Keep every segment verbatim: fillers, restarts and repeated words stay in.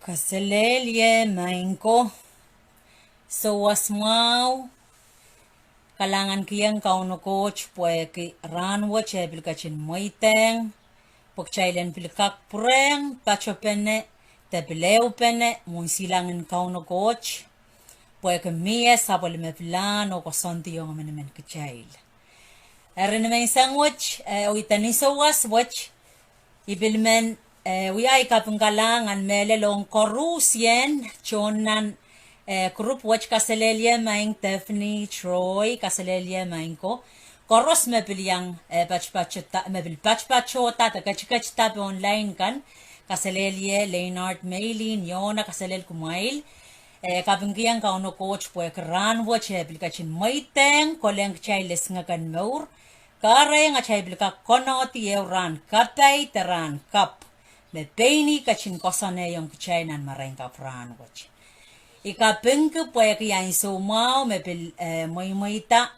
Kaselehlie maing ko, souwas mwahu, kalahngankihong Kauno Koht pwehki rahnwet e pil ketin mweidehng, pwe kitail en pil kak pwurehng patopene de pil ehupene mwohn silangin Kauno Koht, pwehki mie sapwellime pilahn oh koasoandi ong emenemen kitail. Eri ni menseng wet, eh, oh iden ni souwas wet, I pil men, eh, wia ei kapingkalahngan mehlel ong koaruhsien tohn nan, eh, group wet, kaselehlie maing Daphne, Troy, kaselehlie maing ko. Koaros me pil iang, eh, patopatohda, me pil patopatohda de ketiketda pohn line kan, kaselehlie Leonard, Meilin, Yona, kaselel kumwail. Eh, kapingkihong Kauno Koht pwehki rahnwet e pil ketin mweidehng kolehng kitail lesingek en mour. Kahrehiong atail pil kak konehdi ehu rahn kapai de rahn kapw me pein ih ketin koasoanehong kitail nan marain kapw rahnwet. I kapingki pwehki ansou mwahu me pil, eh, mweimweida,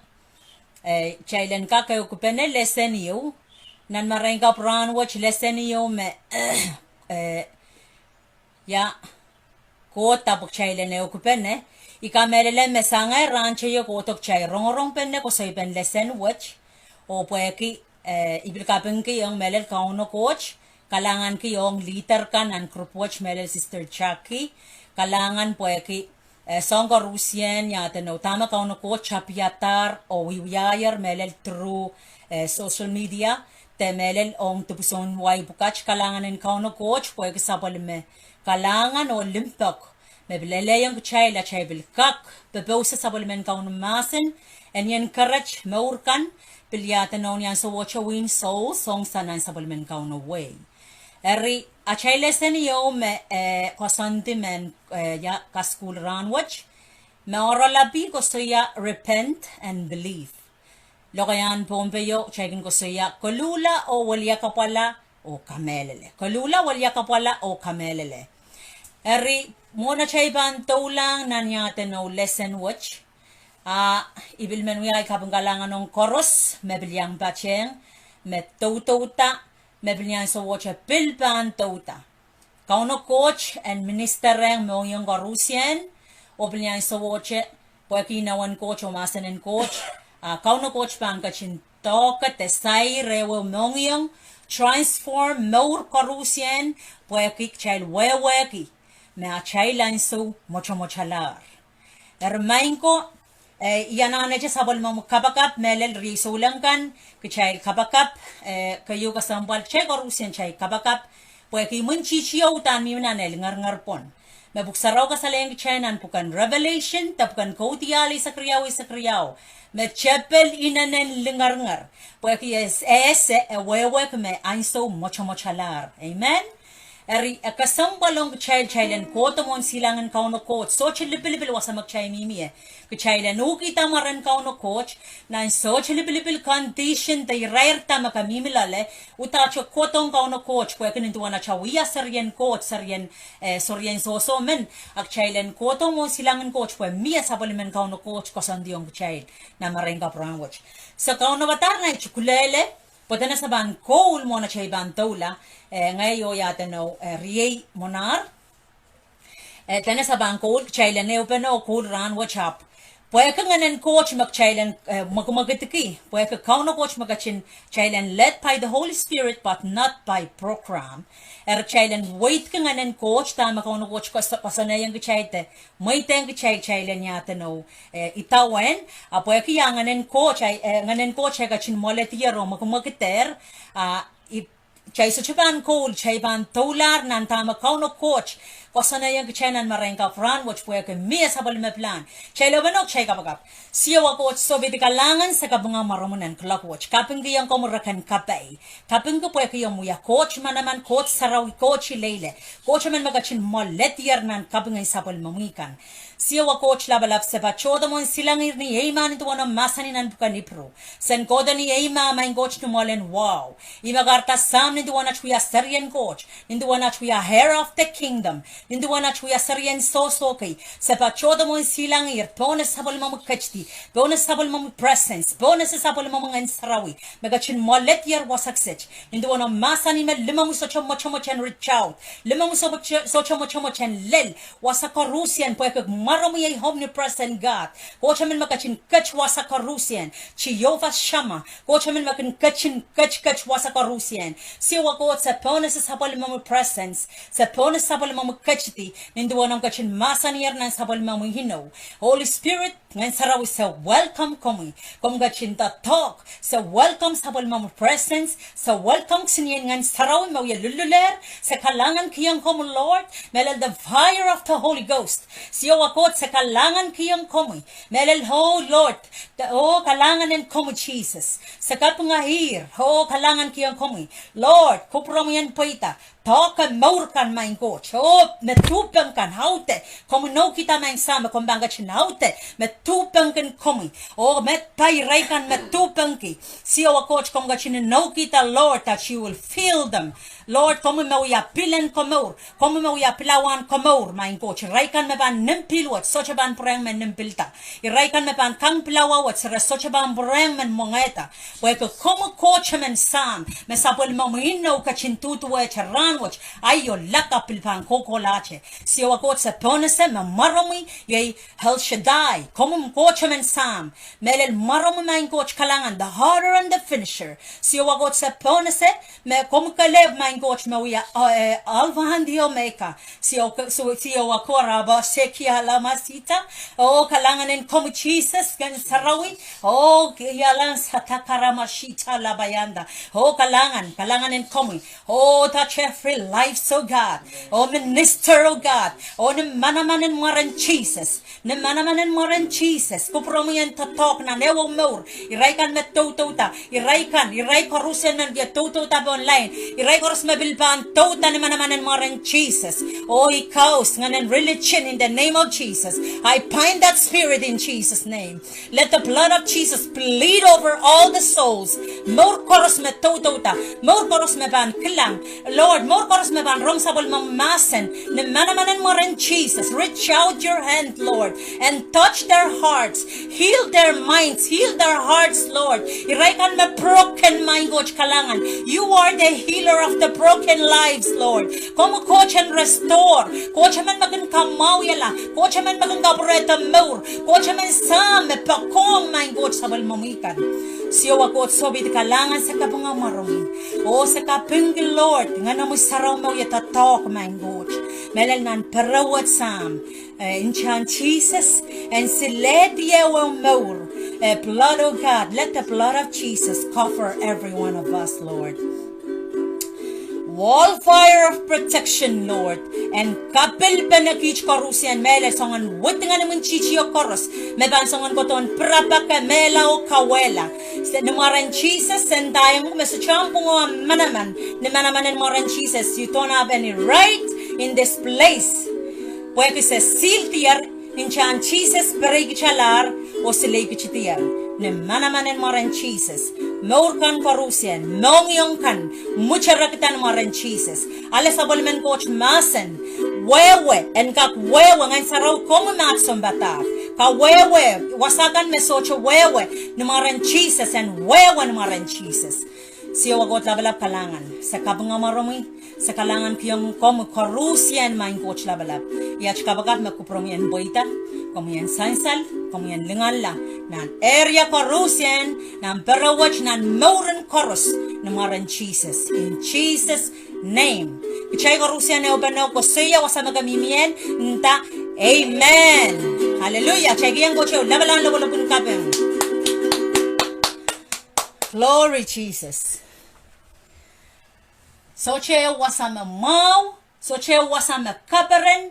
eh, kitail en kak ehukipene lesen ieu. Nan marain kapw rahnwet lesen ieu me, eh, ia, kohda pwe kitail en ehukipene. I kamehlele me sang ei rahn teio kohdo kitail rongorongpene koasoipen lesen wet. Oh pwehki, eh, I pil kapingkihong mehlel Kauno Koht, kalahnganki ong leader kan nan group wet mehlel Sister Jackie, kalahngan pwehki, eh, soahng koaruhsien ia edeno dahme Kauno Koht tapihadahr oh wiewiahier mehlel through, eh, social media, de mehlel ong dipwisoun wai pwukat, kalahngan en Kauno Koht pwehki sapwellime kalahngan oh limpoak me pil elehiong kitail atail pil kak popohsa sapwellimen Kauno mahsen en encourage mour kan, pil ia edeno ni ansowohte win souls ong sang nan sapwellimen Kauno wehi. Eri atail lesen ieu me, eh, koasoandi men, eh, ia kasukuhl rahnwet, me oaralapi koasoia repent and believe. Lokaiahn Pohnpeio kitail kin koasoia koluhla oh weliakapwala oh kamehlele. Koluhla, weliakapwala oh kamehlele. Eri mwohn atail pahn doulahng nan ia edeno lesen wet, a I pil men wia ei kapingkalahngan ong koaros me pil iang patehng, me doudouda, me pil ni ansowohte pil pahn douda. Kauno Koht en ministerehng mohngiong koaruhsien, oh pil ni ansowohte pwehki inowen Koht oh mahsen en Koht, a Kauno Koht pahn ketin doahke de sair ehuehu mohngiong, transform mour koaruhsien, pwehki kitail wehwehki me atail ansou mwotomwotalahr. Eri maing ko, eh, I anahnehte sapwellimomwi kapakap mehlel riei souleng kan, kitail kapakap, eh, keieu kesempwal kitail koaruhsien kitail kapakap, pwehki imwintihti uhdahn mihmi nan ei lingeringer pwon. Me Pwuhk Sarawi kasalehiong kitail nan pwuken Revelation de pwuken Kaudiahl eisek riau, eisek riau, me tepel inenen lingeringer, pwehki e ese, e wehwehki me ansou mwotomwotalahr. Amen. Eri e kesempwal ong kitail, kitail en kohdo mwohn silangin Kauno Koht, sohte lipilipil wasa me kitail mihmi ie. Kitail en uhkihda mwaren Kauno Koht, nan sohte lipilipil condition de irair da me ke mihmi loale, udahte kohdohng Kauno Koht, pwehki nin duwen atail wia serien Koht, serien, eh, serien sohso men, a kitail en kohdo mwohn silangin Koht, pwe mie sapwellimen Kauno Koht koasoandiong kitail nan marain kapw rahnwet. So Kauno wadahr ngehi tukulele, pwe dene se pahn koul mwohn atail pahn doula, eh, ngehi oh ia edeno, eh, riei mwonahr. Eh, dene se pahn koul, kitail en ehupene oh koul rahnwet ahpw pwehki Ngehnen Koht me kitail en, eh, mwekimwekidki, pwehki Kauno Koht me ketin, kitail en led by the Holy Spirit but not by program. Eri kitail en weidki Ngehnen Koht, dahme Kauno Koht koasoanehiong kitail de mweidehng kitail, kitail en ia edeno, eh, idawehn, a pwehki ia Ngehnen Koht, eh, Ngehnen Koht e ketin mwoledier oh mwekimwekidehr, a I kitail sohte pahn koul, kitail pahn doulahr nan dahme Kauno Koht koasoanehdi kitail nan marain kapw rahn wet pwehki mie sapwellime pilahn. Kitail open oh kitail kapakap. Siohwa Koht, sohpeidi kalahngan se kapinga mwaromwi nan kuloak wet. Kapingkihong komwi reken kapai. Kapingki pwehki omw wia Koht manaman, Koht sarawi, Koht ileile. Koht emen me ketin mwoaledier nan kaping en sapwellimomwi kan. Siohwa Koht lapalap, se patohdo mwohn silangihr ni eimah nin duwen omw mahsanih nan pwuken Ipru. Sen kohdo ni eimah, maing Koht, ni mwoalen wahu. Ih me kahrehda Sahm, nin duwen at wia serien Koht, nin duwen at wia heir of the kingdom, nin duwen at wia serien sohsohki, se patohdo mwohn silangihr pohn sapwellimomwi ketidi, pohn sapwellimomwi presence, pohn sapwellimomwi Ngehn Sarawi me ketin mwoaledier wasa kiset. Nin duwen omw mahsanih me limomwi sohte mwotomwot en reach out, limomwi sohte mwotomwot en lel wasa koaruhsie pwehki mwaromwi ei omnipresent God. Koht emen me ketin ket wasa koaruhsie, Jehovah Shammah. Koht emen me kin ketin ket, ket wasa koaruhsie. Siohwa Koht, se pohn sapwellimomwi presence, se pohn sapwellimomwi ketidi, nin duwen omw ketin mahsaniher nan sapwellimomwi inou. Holy Spirit, Ngehn Sarawi, se welcome komwi. Komw ketin doadoahk, se welcome sapwellimomwi presence, se welcome kisiniei en Ngehn Sarawi me wie lululehr. Se kalahngankihong komwi, Lord, mehlel the fire of the Holy Ghost. Siohwa Koht, se kalahngankihong komwi mehlel, oh Lord, oh kalahngan en komwi Sises. Se kapinga ihr, oh kalahngankihong komwi, Lord, kupwuromwi en pweida doahke mour kan, maing Koht, oh me duhpeng kan aude. Komw inoukihda, maing Sahm, me komw pahn ketin aude me duhpengkin komwi, oh me pai irail kan me duhpengki. Siohwa Koht, komw ketin inoukihda, Lord, that you will fill them. Lord, komwi me wia pihl en komour, komwi me wia pilawahn komour, maing Koht. Irail kan me pahn nim pihl wet sohte pahn pwurehng me nim pilda. Irail kan me pahn kang pilawa wet, re sohte pahn pwurehng men mwengehda. Pwehki komwi Koht emen Sahm, me sapwellimomwi inou ketin duduwehte rahn wet, aio, lakapw pil pahn kohkohlahte. Siohwa Koht, se pohnese me mwaromwi iei El Shaddai, komwi Koht emen Sahm, mehlel mwaromwi, maing Koht, kalahngan, the author and the finisher. Siohwa Koht, se pohnese me komwi kelehpw, maing Koht, me wia, eh, Alpha and the Omega. Siohwa Koht, Rabba Seki Alama Sita. Oh kalahngan en komwi Sises, Ngehn Sarawi. Oh Ialan Sata Karama Sita Labayanda. Oh kalahngan, kalahngan en komwi. Oh, touch every life, oh God. Oh, minister, oh God. Oh, ni manaman en mwaren Sises, ni manaman en mwaren Sises, kupwuromwi en doadoahk nan ehuehu mour. Irail kan me doudouda, irail kan, irail koaruhsie me wie doudouda pohn lain, irail koaros me pil pahn douda, ni manaman en mwaren Sises. Oh, I kaus ngehnen religion in the name of Jesus. I bind that spirit in Jesus' name. Let the blood of Jesus bleed over all the souls. Mour koaros me doudouda, mour koaros me pahn kilang, Lord, mour koaros me pahn rong sapwellimomwi mahsen, ni manaman en mwaren Sises, reach out your hand, Lord, and touch their hearts, heal their minds, heal their hearts, Lord. Irail kan me broken, maing Koht, kalahngan. You are the healer of the broken lives, Lord. Komwi Koht en restore, Koht emen me kin kamwahwihala, Koht emen me kin kapwurehdo mour, Koht emen Sahm me poakohng, maing Koht, sapwellimomwi kan. Siohwa Koht, sohpeidi kalahngan, se kapinga mwaromwi. Oh se kapingki, Lord, Ngehnomwi Sarawi me wie doadoahk, maing Koht, mehlel nan pere wet Sahm, eh, ntahn Sises, en silehdi ehuehu mour. Eh, blood, oh God, let the blood of Jesus cover every one of us, Lord. Wall fire of protection, Lord, en kapilpene kiht koaruhsie mehlel soangen wid ngehn imwintihti koaros me pahn soangen kohdohn pirapake, mehla oh kauwehla. Se ni mwaren Sises, se ndaiong me sohte omw pwungoa manaman, ni manaman en mwaren Sises, you don't have any right in this place. Pwehki se sildier, ntahn Sises pereikitalahr oh sileikitidier. Ni manaman en mwaren Sises, mour kan koaruhsie, mohngiong kan, mwuterekda ni mwaren Sises. Ale sapwellimen Koht mahsen, wehwe, en kak wehwe, Ngehn Sarawi, komwi me at sounpadahk. Kawehwe wasa kan me sohte wehwe, ni mwaren Sises, en wehwe ni mwaren Sises. Siohwa Koht lapalap, kalahngan, se kapinga mwaromwi. Se kalahngankihong komwi koaruhsie, maing Koht lapalap. Iet kapakap me kupwuromwi en pweida, komwi en sansal, komwi en linganla nan area koaruhsie, nan pere wet, nan mour en koaros, ni mwaren Sises. In Jesus' name. Kitail koaruhsie en open oh koasoia wasa me ke mihmi en, nda, amen. Hallelujah. Kitail kihong Koht lapalap, lapalap en kaping. Glory Jesus. Sohte wasa me mwahu Sohte wasa me kaperen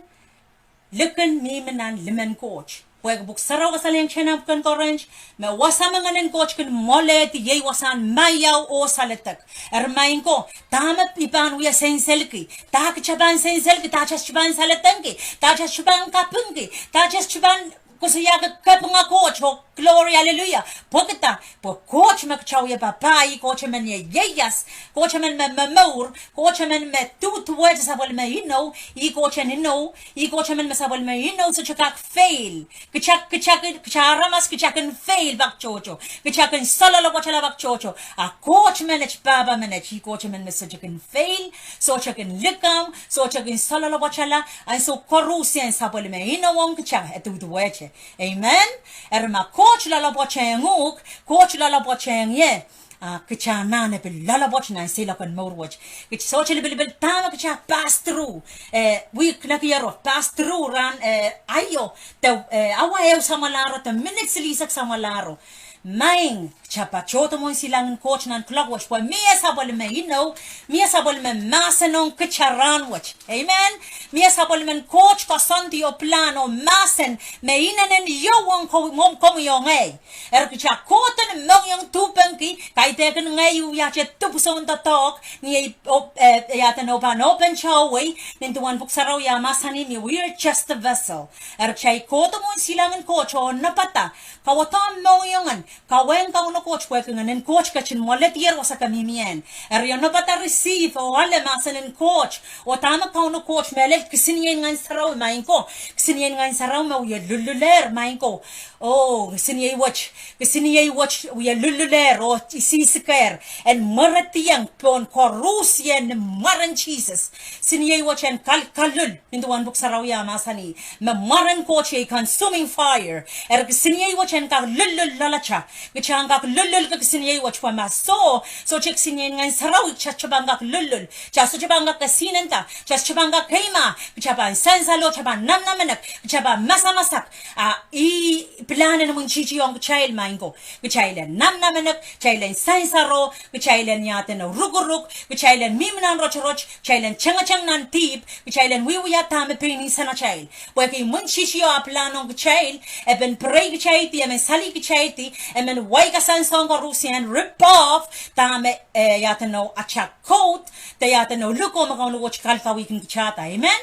likin mihmi nan limen Koht. Pwehki Pwuhk Sarawi kasalehiong kitail nan pwuken Korint, me wasa me Ngehn en Koht kin mwoalehdi iei wasahn maiau oh saledek. Eri maing ko, dahme I pahn wia senselki, dah kitail pahn senselki, dah kitail pahn saledengki, dah kitail pahn kapingki, dah kitail pahn koasoiahki kapinga Koht oh glory, hallelujah. Pwekida? Pwe Koht me kitail wie papah, ih Koht emen me ieias, Koht emen me momour, Koht emen me duduwehte sapwellime inou, ih Koht en inou, ih Koht emen me sapwellime inou sohte kak fail. Kitail, kitail, kitail aramas, kitail kin fail pak tohto. Kitail kin saloalopwoatala pak tohto. A Koht menet, Pahpa menet, ih Koht emen me sohte kin fail, sohte kin likamw, sohte kin saloalopwoatala, ansou koaros sapwellime inou ong kitail e duduwehte. Amen. Eri ma Koht loalopwoatehng uhk, Koht loalopwoatehng ie, a kitail anahne pil loalopwoat nan seiloak en mour wet. Kitail sohte lipilipil dahme kitail pass through, eh, wihk nekiero, pass through rahn, eh, aio, de, eh, awa ehu samwalahro, de minit silihsek samwalahro. Maing, kitail patohdo mwohn silangin Koht nan kuloak wet pwe mie sapwellime inou, mie sapwellime mahsen ong kitail rahn wet. Amen. Mie sapwellimen Koht koasoandi oh pilahn oh mahsen me inenen iou ong komwi oh ngehi. Eri kitail kohdo ni mohngiong duhpengki, kaidehkin ngehi wiahte dipwisoun doadoahk, ni ei, oh, eh, iaden oh pahn open towei, nin duwen Pwuhk Sarawi e mahsanih me we are just a vessel. Eri kitail kohdo mwohn silangin Koht oh nopada, kawadahn mohngiong en kawehn Kauno Koht pwehki Ngehn en Koht ketin mwoaledier wasa ke mihmi ien. Eri oh nopada receive oh ale mahsen en Koht, oh dahme Kauno Koht mehlel kisiniei en Ngehn Sarawi, maing ko, kisiniei en Ngehn Sarawi me wie lullulehr, maing ko. Oh, kisiniei wet, kisiniei wet wie lullulehr oh isihsikehr en mweredieng pohn koarusie ni mwaren Sises. Kisiniei wet en kal, kalull, nin duwen Pwuhk Sarawi e mahsanih me mwaren Koht iei consuming fire. Eri kisiniei wet en kak lullul loalata. Kitail en kak lullulki kisiniei wet pwe ma soh, sohte kisiniei en Ngehn Sarawi, kitail sohte pahn kak lullul. Kitail sohte pahn kak kesihnenda, kitail sohte pahn kak keimah, kitail pahn sansal oh kitail pahn namnamenek, kitail pahn masamasak. A ih pilahn en imwintihti ong kitail, maing ko. Kitail en namnamenek, kitail en sansaro, kitail en iaden rukuruk, kitail en mihmi nan rotorot, kitail en tengeteng nan dihp, kitail en wiewia dahme pein insenatail. Pwehki imwintihtio e pilahn ong kitail, e men pirei kitaildi, e men salih kitaildi, e men wai kasansong koarusie en rebuff dahme, eh, iaden atail koud, de iaden luhko me Kauno Koht kalkaweikihda. Amen.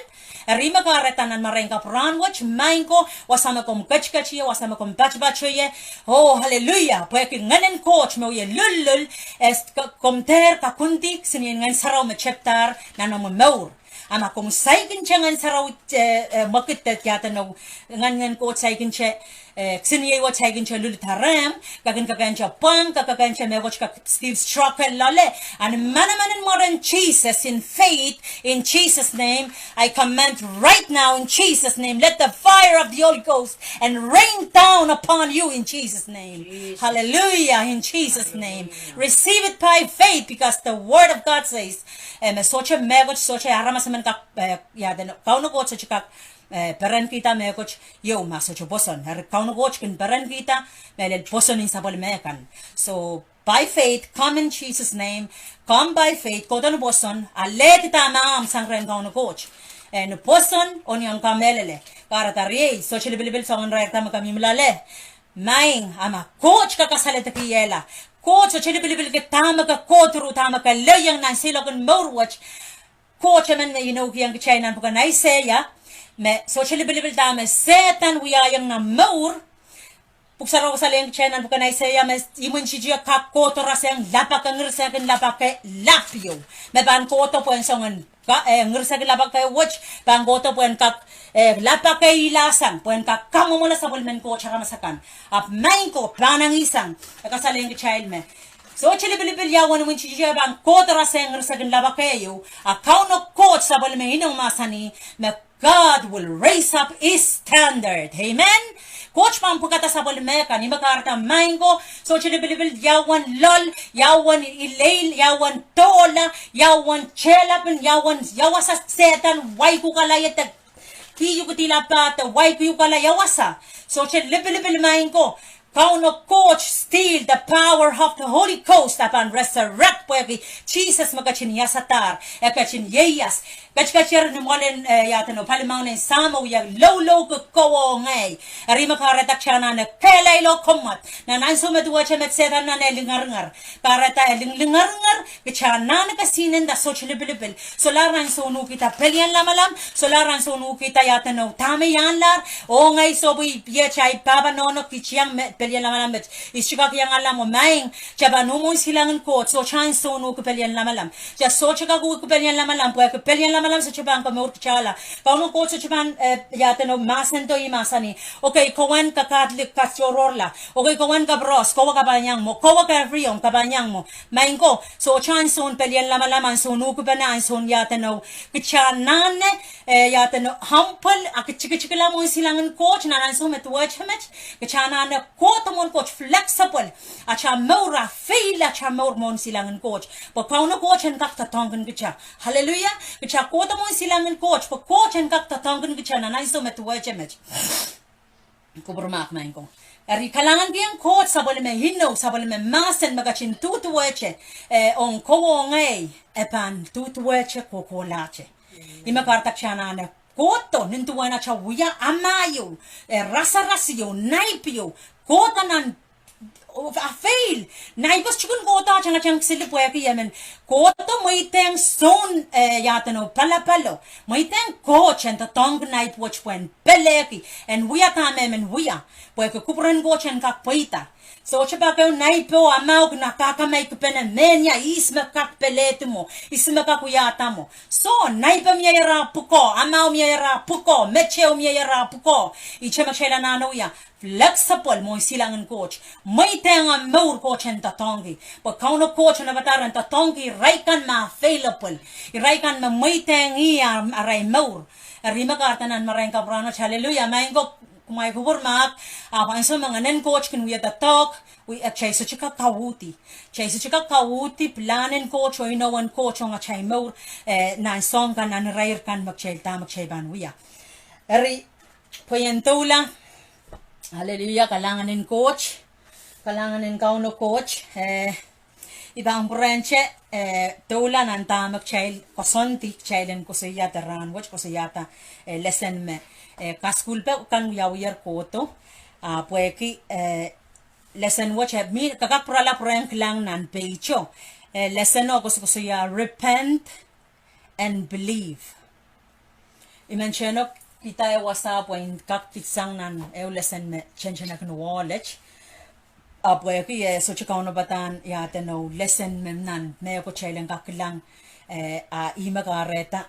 Eri me kahrehda nan marain kapw rahn wet, maing ko, wasa me komw ketiket ie, wasa me komw patopato ie, oh, hallelujah, pwehki Ngehn en Koht me wie lullull, eh, komw dehr kakundi kisiniei en Ngehn Sarawi me tepdahr nan omw mour. A ma komw saikinte Ngehn Sarawi, eh, mwekid de iaden, Ngehn en Koht saikinte, eh, kisiniei wet saikinte lulda rehmw, ke kin kakehn te pwang, ke kakehn te mehkot, ke still struggle loale. A ni manaman en mwaren Sises, in faith, in Jesus' name, I command right now in Jesus' name, let the fire of the Holy Ghost and rain down upon you in Jesus' name. Hallelujah, in Jesus' name. Receive it by faith because the word of God says, eh, me sohte mehkot, sohte aramas emen kak, eh, iaden, Kauno Koht sohte kak, eh, perenkihda mehkot ieu ma sohte pwoson. Eri Kauno Koht kin perenkihda mehlel pwoson en sapwellime kan. So, by faith, come in Jesus' name, come by faith, kohdo ni pwoson, alehdi dahme ahmw sang rehn Kauno Koht. Eh, ni pwoson, oh ni omw kamehlele. Kahrehda riei, sohte lipilipil soangen irair dahme ke mihmi loale. Maing, a ma Koht kak kasaledekiehla, Koht sohte lipilipilki dahme ke kohdo, dahme ke lelohng nan seiloak en mour wet. Koht emen me inoukiong kitail nan pwuken Aiseia, me sohte lipilipil dahme Sehdan wiahiong nan mour. Pwuhk Sarawi kasalehiong kitail nan pwuken Aiseia me imwintihtio kak kohdo rasehng lapake, ngirisekin lapake lap ieu. Me pahn kohdo pwehn soangen, eh, ngirisekin lapake wet, pahn kohdo pwehn kak, eh, lapake ilahsang, pwehn kak kamwomwala sapwellimen Koht aramas akan. Ahpw maing ko, pahn angisang, e kasalehiong kitail me sohte lipilipil ia uwen imwintihtio pahn kohdo rasehng ngirisekin lapake ieu, a Kauno Koht sapwellime inou mahsanih me God will raise up his standard. Amen. Koht pahn pwukada sapwellime kan. Ih me kahrehda maing ko, sohte lipilipil ia uwen loal, ia uwen ileil, ia uwen dohla, ia uwen tehlapin, ia uwen ia wasa Sehdan waikukala ie de kihukidihla pah de waikukala ia wasa. Sohte lipilipil maing ko, Kauno Koht still the power of the Holy Ghost e pahn resurrect pwehki Sises me ketin iasadahr, e ketin ieias. Ketiketer ni mwoalen, eh, iaduwen oh palimaun en Sahmo, wia loulou ki kowe oh ngehi. Eri me kahrehda kita anahne kehlail oh kommwad. Nan ansou me duwehte met Sehdan anahne lingeringer. Kahrehda e ling, lingeringer, kita anahne kesihnenda sohte lipilipil. Solahr ansoun uhkihda pelien lamalam, solahr ansoun uhkihda iaduwen oh dahme ianlahr, oh ngehi sohpw iet ahi pahpa nohno kihdiong me pelien lamalam met. I sohte kak iang alam oh maing, kita pahn uhmwohn silangin Koht, sohte ansoun uhki pelien lamalam. Kita sohte kak uhki pelien lamalam, pwehki pelien lamalam sohte pahn komour kitala. Kauno Koht sohte pahn, eh, iaduwen oh mahsendo, ih mahsanih, okay, kowe en ka Catholic, ka tohrohrla. Okay, kowe en ka Pros, kowe ka pahn iang mwo. Kowe ka Efraim, ka pahn iang mwo. Maing ko, sohte ansoun pelien lamalam, ansoun uhkipene, ansoun iaduwen oh, kita anahne, eh, iaduwen oh, humble, a kitikitikla mwohn silangin Koht, nan ansou me duwehte met, kita anahne kohdo mwohn Koht, flexible. Ata mour, a avail ata mour mwohn silangin Koht. Pwe Kauno Koht en kak doadoahngkin kita. Hallelujah. Kita kohdo mwohn silangin Koht, pwe Koht en kak doadoahngkin kita nan ansou me duwehte met. Kupwurmahk, maing ko. Eri kalahngan kihong Koht sapwellime inou, sapwellime mahsen me ketin duduwehte, eh, ong kowe oh ngehi, e pahn duduwehte kohkohlahte. Ih me kahrehda kita anahne kohdo, nin duwen ata wia amwail ieu, eh, rasaras ieu, naipe ieu, kohdo nan, oh, a avail. Naipe sohte kin kohdo tangatang sili pwehki emen kohdo mweidehng soun, eh, iaduwen oh, palapalo. Mweidehng Koht en doadoahngki naipe wet pwehn pelehki, en wia dahme emen wia. Pwehki kupwuren Koht en kak pweida. Sohte pak ehu naipe oh amwail kin kak kamwaikipene, mehnia, ihs me kak pelehdi mwo, ihs me kak wiahda mwo. Soh, naipe mie ira pwukoa, amwail mie ira pwukoa, met ehu mie ira pwukoa. Ihte me kitail anahne wia, flexible mwohn silangin Koht. Mweidehng ah mour Koht en doadoahngki. Pwe Kauno Koht en apwadahr en doadoahngki irail kan me available. Irail kan me mweidehng ih ah, arail mour. Eri me kahrehda nan marain kapwurahn wet, hallelujah, maing ko, kumwail kupwurmahk, ahpw ansou me Ngehnen Koht kin wia doadoahk, wia, eh, kitail sohte kak kauhdi. Kitail sohte kak kauhdi pilahn en Koht oh inowen Koht ong atail mour, eh, nan soahng kan, nan irair kan me kitail, dahme kitail pahn wia. Eri, pwe ien doula, hallelujah, kalahngan en Koht, kalahngan en Kauno Koht, eh, I pahn pwurehngte, eh, doula nan dahme kitail koasoandi, kitail en koasoiahda rahn wet, koasoiahda, eh, lesen me, eh, kasukuhlpe kan wiawiher kohdo, ah, pwehki, eh, lesen wet, eh, mi, ke kak pwurala pwurehng kilang nan page o, eh, leseno koasokoasoia repent and believe. I men tehnok kihda ehu wasa pwe I kak kihsang nan ehu lesen me tentenekihn wahl wet. Ahpw pwehki e sohte kaunopada iaduwen oh lesen me nan mehkot kitail en kak kilang, eh, a ih me kahrehda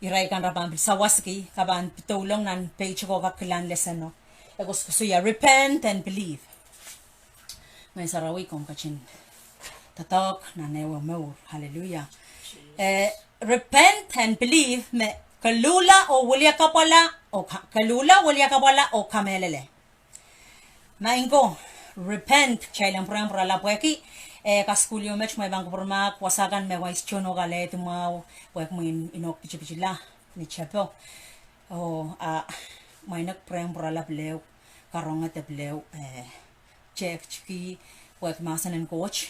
irail kan re pahn pil sawaski, ke pahn pidoulong nan page ko kak kilang leseno. E koasokoasoia repent and believe. Ngehn Sarawi, komw ketin doadoahk nan ehu mour. Hallelujah. Eh, repent and believe me koluhla oh wiliakapwala oh ka-, koluhla, wiliakapwala oh kamehlele. Maing ko, repent, kitail en pwurehng pwurala pwehki, eh, kasukuhl ieu met me I pahn kupwurmahk, wasa kan me wai stono kalehdi mwahu, pwehki mwein inou pitipitila ni tepeo. Oh, ah, mwein I pwurehng pwurala pil ehu, karonge de pil ehu, eh, tehkitki, pwehki mahsen en Koht.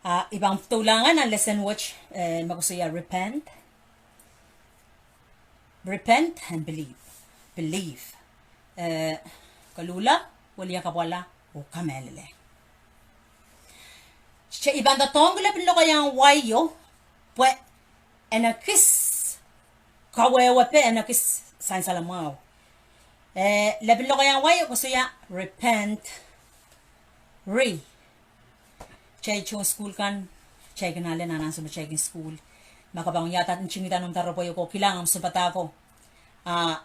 Ah, I pahn doulahng nan lesen wet, eh, me koasoia repent. Repent and believe. Believe. Eh, koluhla, wiliakapwala, oh kamehlele. Se I pahn doadoahngki lepin lokaiahn wai o, pwe en ekis kawehwe pwe en ekis sansal mwahu. Eh, lepin lokaiahn wai o koasoia repent, re. Kitail tohn sukuhl kan, kitail kin ale nan ansou me kitail kin sukuhl. Ma ke pahn wiahda ntingihda noumw doaropwe ko, kilang omw sounpadahk ko. Ah,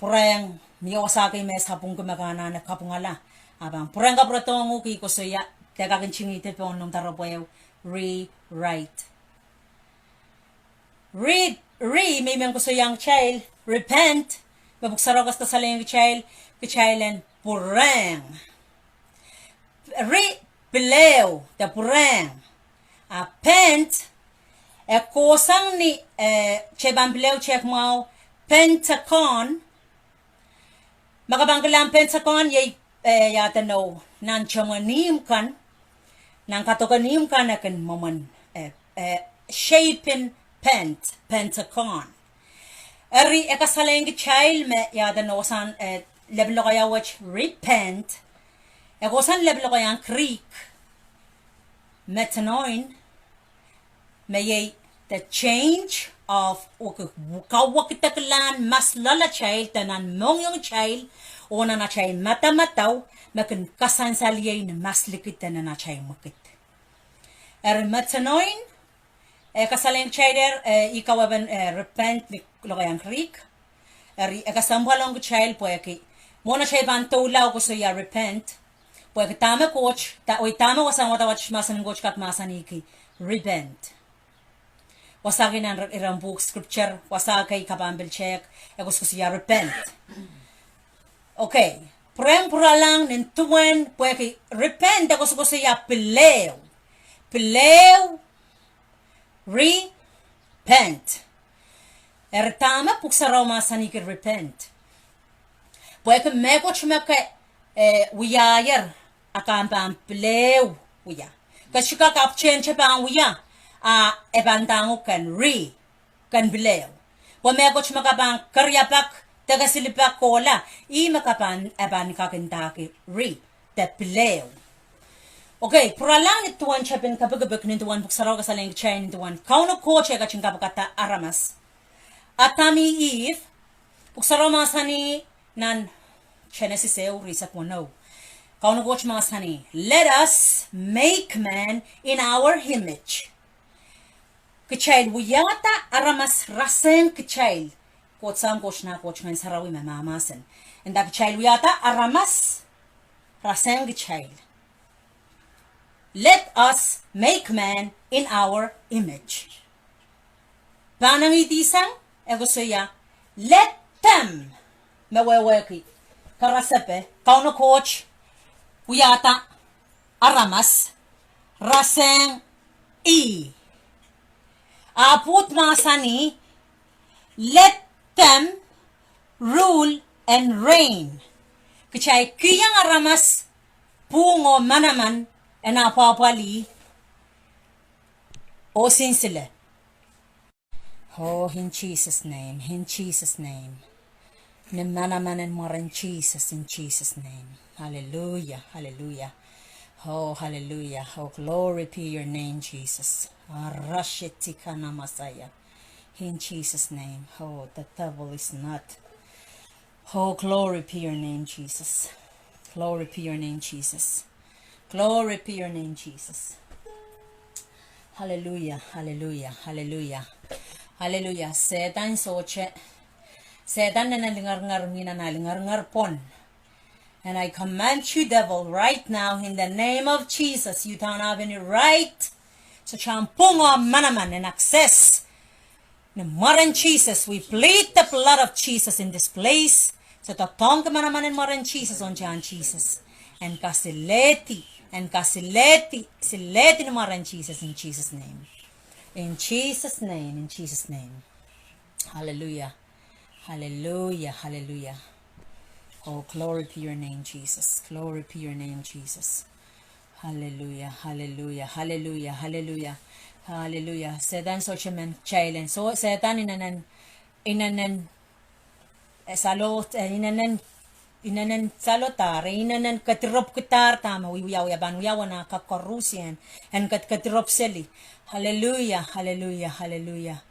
pwurehng, mie wasa kei me sapwungki me ke anahne kapwungala. Ah pahn pwurehng kapwuredohng uhk, I koasoia, de kak ntingihdi pohn noumw doaropwe, re, write. Re, re, me I men koasoiahng kitail, repent, me Pwuhk Sarawi kasalehiong kitail, kitail en pwurehng. Re, pil ehu, de pwurehng. Ah pent, e kohsang ni, eh, kitail pahn pil ehu tehk mwahu, Pentagon, ma ke pahn kilang Pentagon, iei, eh, iaduwen oh, nan temwen ihmw kan, nan kadoken ihmw kan e kin mwomwen, eh, eh, shape en pent, Pentagon. Eri e kasalehiong kitail me iaduwen wasahn, eh, lep lokaia wet repent, e kohsang lep lokaiahn Greek, metanoein, me iei the change of, okay, kauwekidekilahn mas loalatail de nan mohngiongitail, oh nan atail madamadau, me kin kasansalehiong ni mas likid de nan atail mwekid. Eri metanoein, e kasalehiong kitail, eh, ih kawewen, eh, repent ni lokaiahn Greek. Eri e kesempwal ong kitail pwehki mwohn atail pahn doula oh koasoia repent, pwehki dahme Koht, da-, oh dahme wasahn wadawad mahsen en Koht kak mahsanihki repent. Wasahki nan re-, iren pwuhk scripture, wasahki ke pahn pil tehk, e koasokoasoia repent. Okay, pwurehng pwuralahng nin duwen pwehki repent e koasokoasoia pilehu. Pilehu, repent. Eri dahme Pwuhk Sarawi mahsanihki repent? Pwehki mehkot me ke, eh, wiahier, a ke pahn pilehu wia. Ke sohte kak ahpwtehn te pahn wia, a e pahn ndahng uhk ken re, ken pilehu. Pwe mehkot me ke pahn keriapak, de ke silipak kohla, ih me ke pahn, e pahn kak ndahki re, de pilehu. Okay, pwuralahng nin duwen tepin kapikipik nin duwen Pwuhk Sarawi kasalehiong kitail nin duwen Kauno Koht e ketin kapikada aramas. Adam oh Ihp, Pwuhk Sarawi mahsanih nan Senesis ehu, riehsek weneu. Kauno Koht mahsanih, "Let us make man in our image." Kitail wiahda aramas rasehng kitail. Koht Sahm, Koht Nah, Koht Ngehn Sarawi me mahmahsen. Nda kitail wiahda aramas rasehng kitail. Let us make man in our image. Pahn ngihdi sang, e koasoia, let them, me wehwehki karasepe, Kauno Koht wiahda aramas rasehng ih. Ahpw e mahsanih, let them rule and reign. Kitail kihong aramas pwung oh manaman en apwahpwalih oh sinsile. Oh, in Jesus' name, in Jesus' name. Ni manaman en mwaren Sises, in Jesus' name. Hallelujah, hallelujah. Oh, hallelujah. Oh, glory be your name, Jesus. Arasheti kana Messiah. In Jesus' name. Oh, the devil is not. Oh, glory be your name, Jesus. Glory be your name, Jesus. Glory be your name, Jesus. Hallelujah, hallelujah, hallelujah. Hallelujah. Sehdan sohte, Sehdan nan lingeringer, mie nan lingeringer pwon. And I command you, devil, right now, in the name of Jesus, you don't have any right. So, sohte pwung oh manaman en access. Ni mwaren Sises, we plead the blood of Jesus in this place. So, doadoahngki manaman en mwaren Sises, ohng Sahm Sises. En kasilehdi, en kasilehdi, silehdi ni mwaren Sises, in Jesus' name. In Jesus' name, in Jesus' name. Hallelujah. Hallelujah, hallelujah. Oh, glory be your name, Jesus. Glory be your name, Jesus. Hallelujah, hallelujah, hallelujah, hallelujah. Hallelujah. Sehdan sohte men kitail en. So, Sehdan inenen, inenen, eh, salo, eh, inenen, inenen salodahr, inenen kedirepwkidahr dahme wiawi, e pahn wiawi nan kak koaruhsie, en ked-, kedirepw seli. Hallelujah, hallelujah, hallelujah.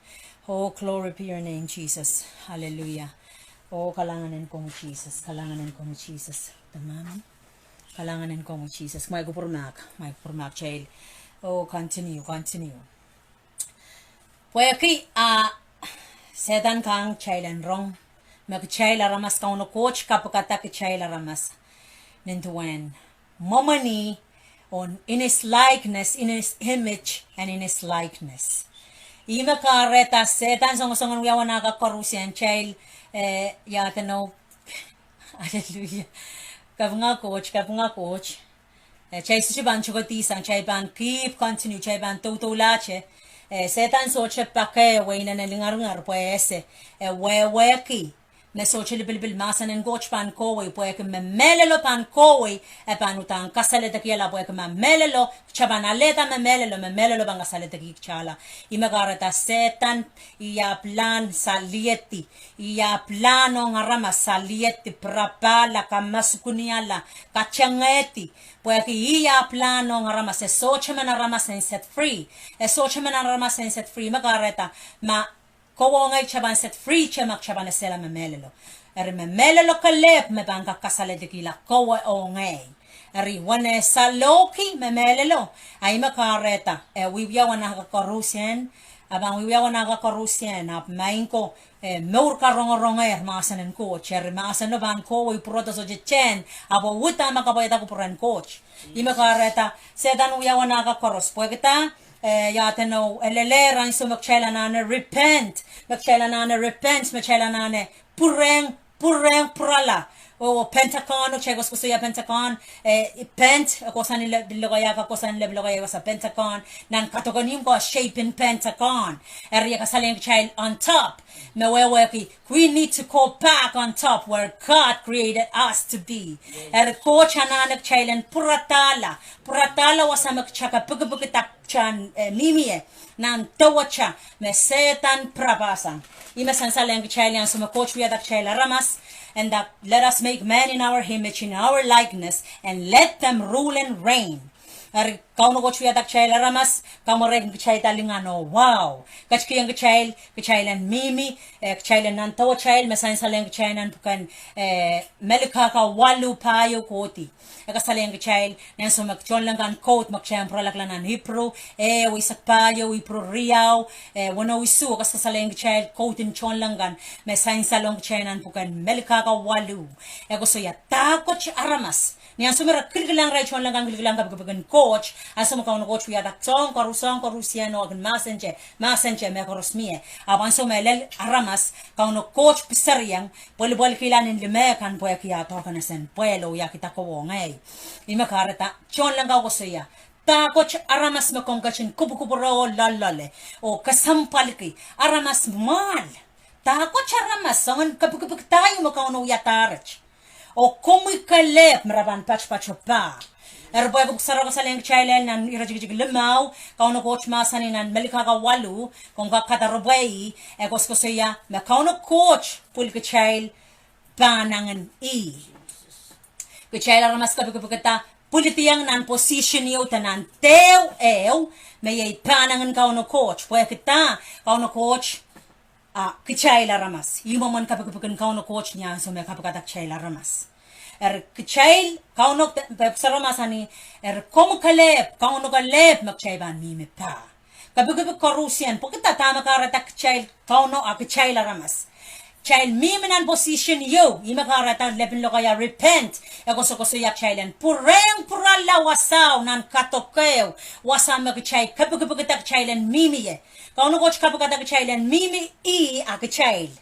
Oh, glory be your name, Jesus. Hallelujah. Oh, kalahngan en komwi, Jesus. Kalahngan en komwi, Jesus. Tamam. Kalahngan en komwi, Jesus. Mwail kupwur mahk, mwail kupwur mahk, child. Oh, continue, continue. Pwehki, ah, Sehdan kahng kitail en rong me kitail aramas, Kauno Koht kapikada kitail aramas nin duwen mwomwen ih, oh in his likeness, in his image, and in his likeness. Ih me kahrehda Sehdan songosong en wiawi nan kak koaruhsie, child, eh, iaduwen oh Hallelujah. Kapinga Koht, kapinga Koht. Eh, kitail sohte pahn tokedihsang, kitail pahn keep continue, kitail pahn doudoulahte. Eh, Sehdan sohte pak, eh, wehwehki inenen lingeringer pwe e ese, eh, wehwehki Me sohte lipilipil, mahsen en Koht pahn kohwei, pwehki me mehlelo pahn kohwei, e pahn uhdahn kasaledekihala, pwehki ma mehlelo, kitail pahn alehda me mehlelo, me mehlelo pahn kasaledekih kitailla. Ih me kahrehda Sehdan, ih ahpw pilahn saliedi, ih ahpw pilahn ong aramas saliedi, pirapahla, kamasukuhniala, katengehdi, pwehki ih ahpw pilahn ong aramas, e sohte men aramas en set free. E sohte men aramas en set free, me kahrehda, ma kowe oh ngehi kitail pahn set free te ma kitail pahn esehla me mehlelo. Eri me mehlelo kelehpw me pahn kak kasaledekihla kowe oh ngehi. Eri uwen e salohki me mehlelo, a ih me kahrehda, e wiewia wanahka koarusie, a pahn wiewia wanahka koarusie, ahpw maing ko, e mour karongorongehr mahsen en Koht, eri mahseno pahn kohwei pwurodo sohte tehn, ahpw uhdahn me kapwaiada kupwuren Koht. Ih me kahrehda, Sehdan wia wanahka koaros, pwehki dah, e, ia edeno, e lelehr ansou me kitail anahne repent, me kitail anahne repent, me kitail anahne pwurehng, pwurehng pwurala. Oh, Pentagon, oh, kitail koasokoasoia Pentagon, e, pent, e kohsang ni le, lokaia, kohsang ni le, lokaia, wasa Pentagon, nan kadokenikihda shape en Pentagon. Eri e kasalehiong kitail on top. Me wehwehki, we need to go back on top where God created us to be. Eri Koht anahne kitail en pwuradahla, pwuradahla wasa me kitail kapikipikda kitail, e, mihmi ie, nan dewehte me Sehdan pirapahsang. Ih me sansalehiong kitail ansou me Koht wiahda kitail aramas, and that let us make man in our image, in our likeness, and let them rule and reign. Eri Kauno Koht wiahda kitail aramas, kamwerehkin kitailda lingan oh wahu. Ketikihong kitail, kitail en mihmi, e, kitail en nan dewehte, me sansalehiong kitail nan pwuken, e, Melkahka waluh pahieu kohdi. E kasalehiong kitail, nan ansou me tohnleng kan koud me kitail pwuralahng nan Ipru, e, eisek pahieu, Ipru riau, e, weneu isuh, e kasalehng kitail koud en tohnleng kan, me sansalong kitail nan pwuken Melkahka waluh. E koasoia dahkot aramas. Ni ansou me re kilikilang, re tohnleng kan kilikilang kapikipik en Koht, ansou me Kauno Koht wiahda soahng koaros, soahng koarosie, oh e kin mahsente, mahsente me koaros mie. Ahpw ansou me lel aramas, Kauno Koht piseriong, pwelipwelkihla nin lime kan pwehki ah doarkenen pwehl oh wiahkihda kowe oh ngehi. Ih me kahrehda tohnleng kan koasoia, dahkot aramas me komw ketin kupwukupwure oh loalloale, oh kesempwalki, aramas mwahl. Dahkot aramas, soangen kapikipik da ieu me Kauno wiadahr et. Oh komwi kelehpw me re pahn patopato pah. Eri pwehki Pwuhk Sarawio kasalehng kitail nan iretikitik limau, Kauno Koht mahsanih nan Melkahka waluh, komw kak kadarepwe ih, e koasokoasoia me Kauno Koht pwil kitail pahnangin ih. Kitail aramas kapikipikda, pwilidiong nan position ieu de nan dehu ehu, me iei pahnangin Kauno Koht, pwehki dah, Kauno Koht, a kitail aramas. Ih mwomwen kapikipik en Kauno Koht ni ansou me kapikada kitail aramas. Eri kitail, Kauno, Pwuhk Sarawio mahsanih, eri komw kelehpw, Kauno kelehpw me kitail pahn mihmi pah. Kapikipik koarosie, pwehki dah, dahme kahrehda kitail, Kauno a kitail aramas. Kitail mihmi nan position ieu, ih me kahrehda lepin lokaia repent, e koasokoasoia kitail en pwurehng pwurala wasao nan kadokehu, wasa me kitail kapikipikda kitail en mihmi ie. Kauno Koht kapikada kitail en mihmi ih a kitail.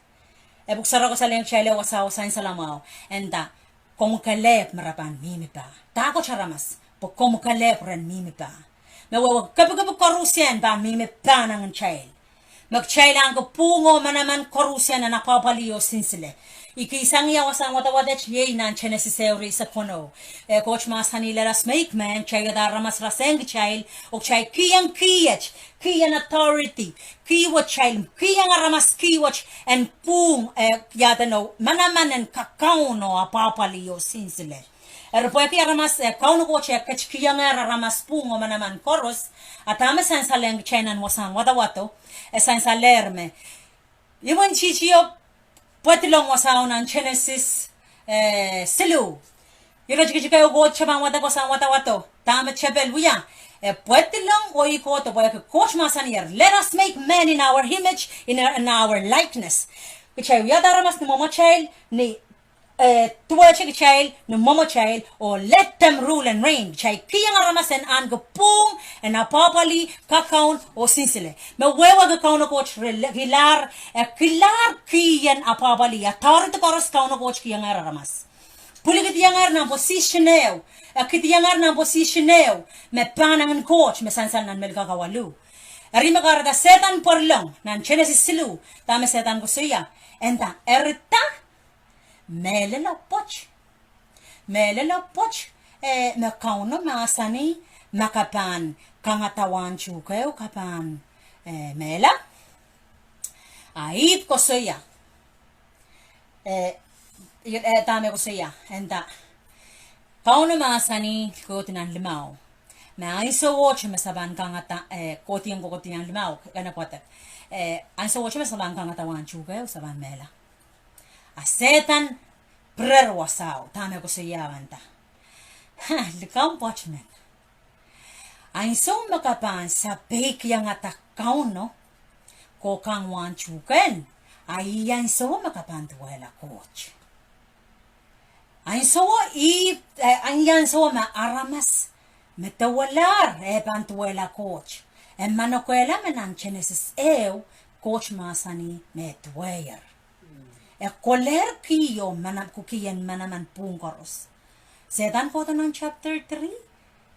E Pwuhk Sarawio kasalehng kitail wasao sansalamwahu, e nda, komw kelehpw me re pahn mihmi pah. Dahkot aramas, pwe komw kelehpw ren mihmi pah. Me wehwehki kapikipik koarosie pahn mihmi pahnangin kitail. Me kitail ahneki pwuhng oh manaman koarosie nan apwapwalih oh sinsile. I kihsang ia wasahn wadawad et iei nan Senesis ehu, ire eisek weneu. E Koht mahsanih, let us make man, kitail wiahda aramas rasehng kitail, oh kitail kihong kih et, kih en authority, kih wet, kitail kihong aramas kih wet en pwuhng, e, ia edeno, manaman en kakaun oh apwapwalih oh sinsile. Eri pwehki aramas, e, Kauno Koht e ketikihongehr aramas pwuhng oh manaman koaros, a dahme sansalehng kitail nan wasahn wadawado, e sansalehr me imwintihti o pwedilong wasao nan Senesis, e, siluh. Iretikitik ehu koadohte pahn wadek wasahn wadawado, dahme tepel wia, e pwedilong oh ih koadohte pwehki Koht mahsaniher, let us make man in our image, in our, in our likeness. Kitail wiahda aramas ni mwomwatail, ni, e, duwehte kitail, ni mwomwatail, oh let them rule and reign. Kitail kihong aramas en ahneki pwuhng, en apwapwalih, kakaun, oh sinsile. Me wehwehki Kauno Koht re le-, kilahr, e kilahr kih en apwapwalih, authority koaros Kauno Koht kihongehr aramas. Pwilikihdiengehr nan position ehu, e kihdiengehr nan position ehu, me pahnangin Koht, me sansal nan Melkahka waluh. Eri me kahrehda Sehdan pwarodohng, nan Senesis siluh, dahme Sehdan koasoia, e nda, eri dah, Mehlelo pwoat. Mehlelo pwoat, eh, me Kauno mahsanih, ma ke pahn kangada wahn tuhkehu ke pahn, eh, mehla. A Ihp koasoia, eh, eh, dahme koasoia, e nda, Kauno mahsanih, kohdi nan limau, me ansowohte me se pahn kangada, eh, kohdiong, kohdiong limau, kene pwadek. Eh, ansowohte me se pahn kangada wahn tuhkehu, se pahn mehla. A Sehdan pirer wasao, dahme koasoia e nda, ha, likamw pwoat men. Ansou me ke pahn sapeikiangada Kauno, ke kang wahn tuhkehn, a ih ansou me ke pahn duwehla Koht. Ansou ih, eh, ih ansou me aramas me dewelahr e pahn duwehla Koht. E manokehla me nan Genesis ehu, Koht mahsanih me duweier. E kohlehr kih oh manaman, kih en manaman pwung koaros. Sehdan kohdo nan chapter three,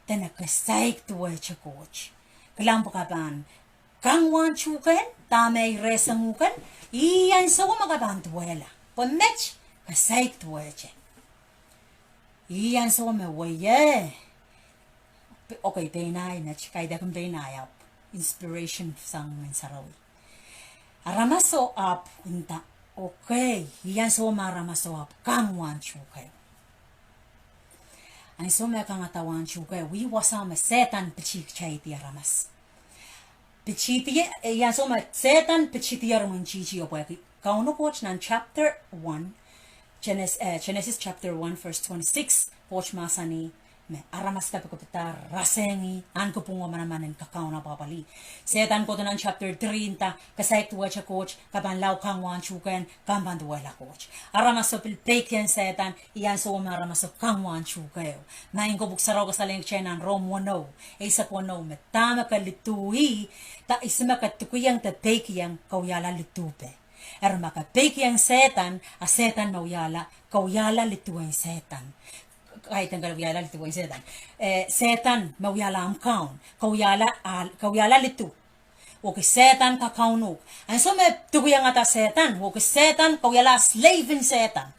dene ke saik duwehte Koht. Kilang, pwe ke pahn kang wahn tuhkehn, dahme I rehsang uhk en, ih ansou me ke pahn duwehla. Pwe met, ke saik duwehte. Ih ansou me weie. Pe-, okay, pein ahi met, kaidehkin pein ahi ahpw inspiration sang Ngehn Sarawi. Aramaso ahpw nda, okay, ih ansou me aramaso ahpw kang wahn tuhkehu. Ansou me kangada wahn tuhkehu, ih wasao me Sehdan pitih kitail di aramas. Pitih di, eh, ih ansou me Sehdan pitih di aramas en titi oh pwehki Kauno Koht nan chapter one, Genes-, eh, Genesis chapter one verse twenty-six, Koht mahsanih me aramas kapikipida, rasehng ih, ahneki pwung oh manaman en kakaun apwapwalih. Sehdan kohdo nan chapter three nda, ke saik duwehte Koht, ke pahn lao kang wahn tuhkehn, ke pahn duwehla Koht. Aramaso pil peikiong Sehdan, ih ansou me aramaso kang wahn tuhkehu. Maing ko, Pwuhk Sarawi kasalehiong kitail nan Rom weneu, eisek weneu, me dahme ke lidu ih, da ihs me ke dukiong de peikiong, ke wiahla lidu peh. Eri ma ke peikiong Sehdan, a Sehdan me wiahla, ke wiahla lidu en Sehdan. Kaidehn ke wiahla lidu en Sehdan. Eh, Sehdan me wiahla omw kaun, ke wiahla, ah, ke wiahla lidu. Wehwehki Sehdan kakaun uhk. Ansou me dukiongada Sehdan, wehwehki Sehdan, ke wiahla slave en Sehdan.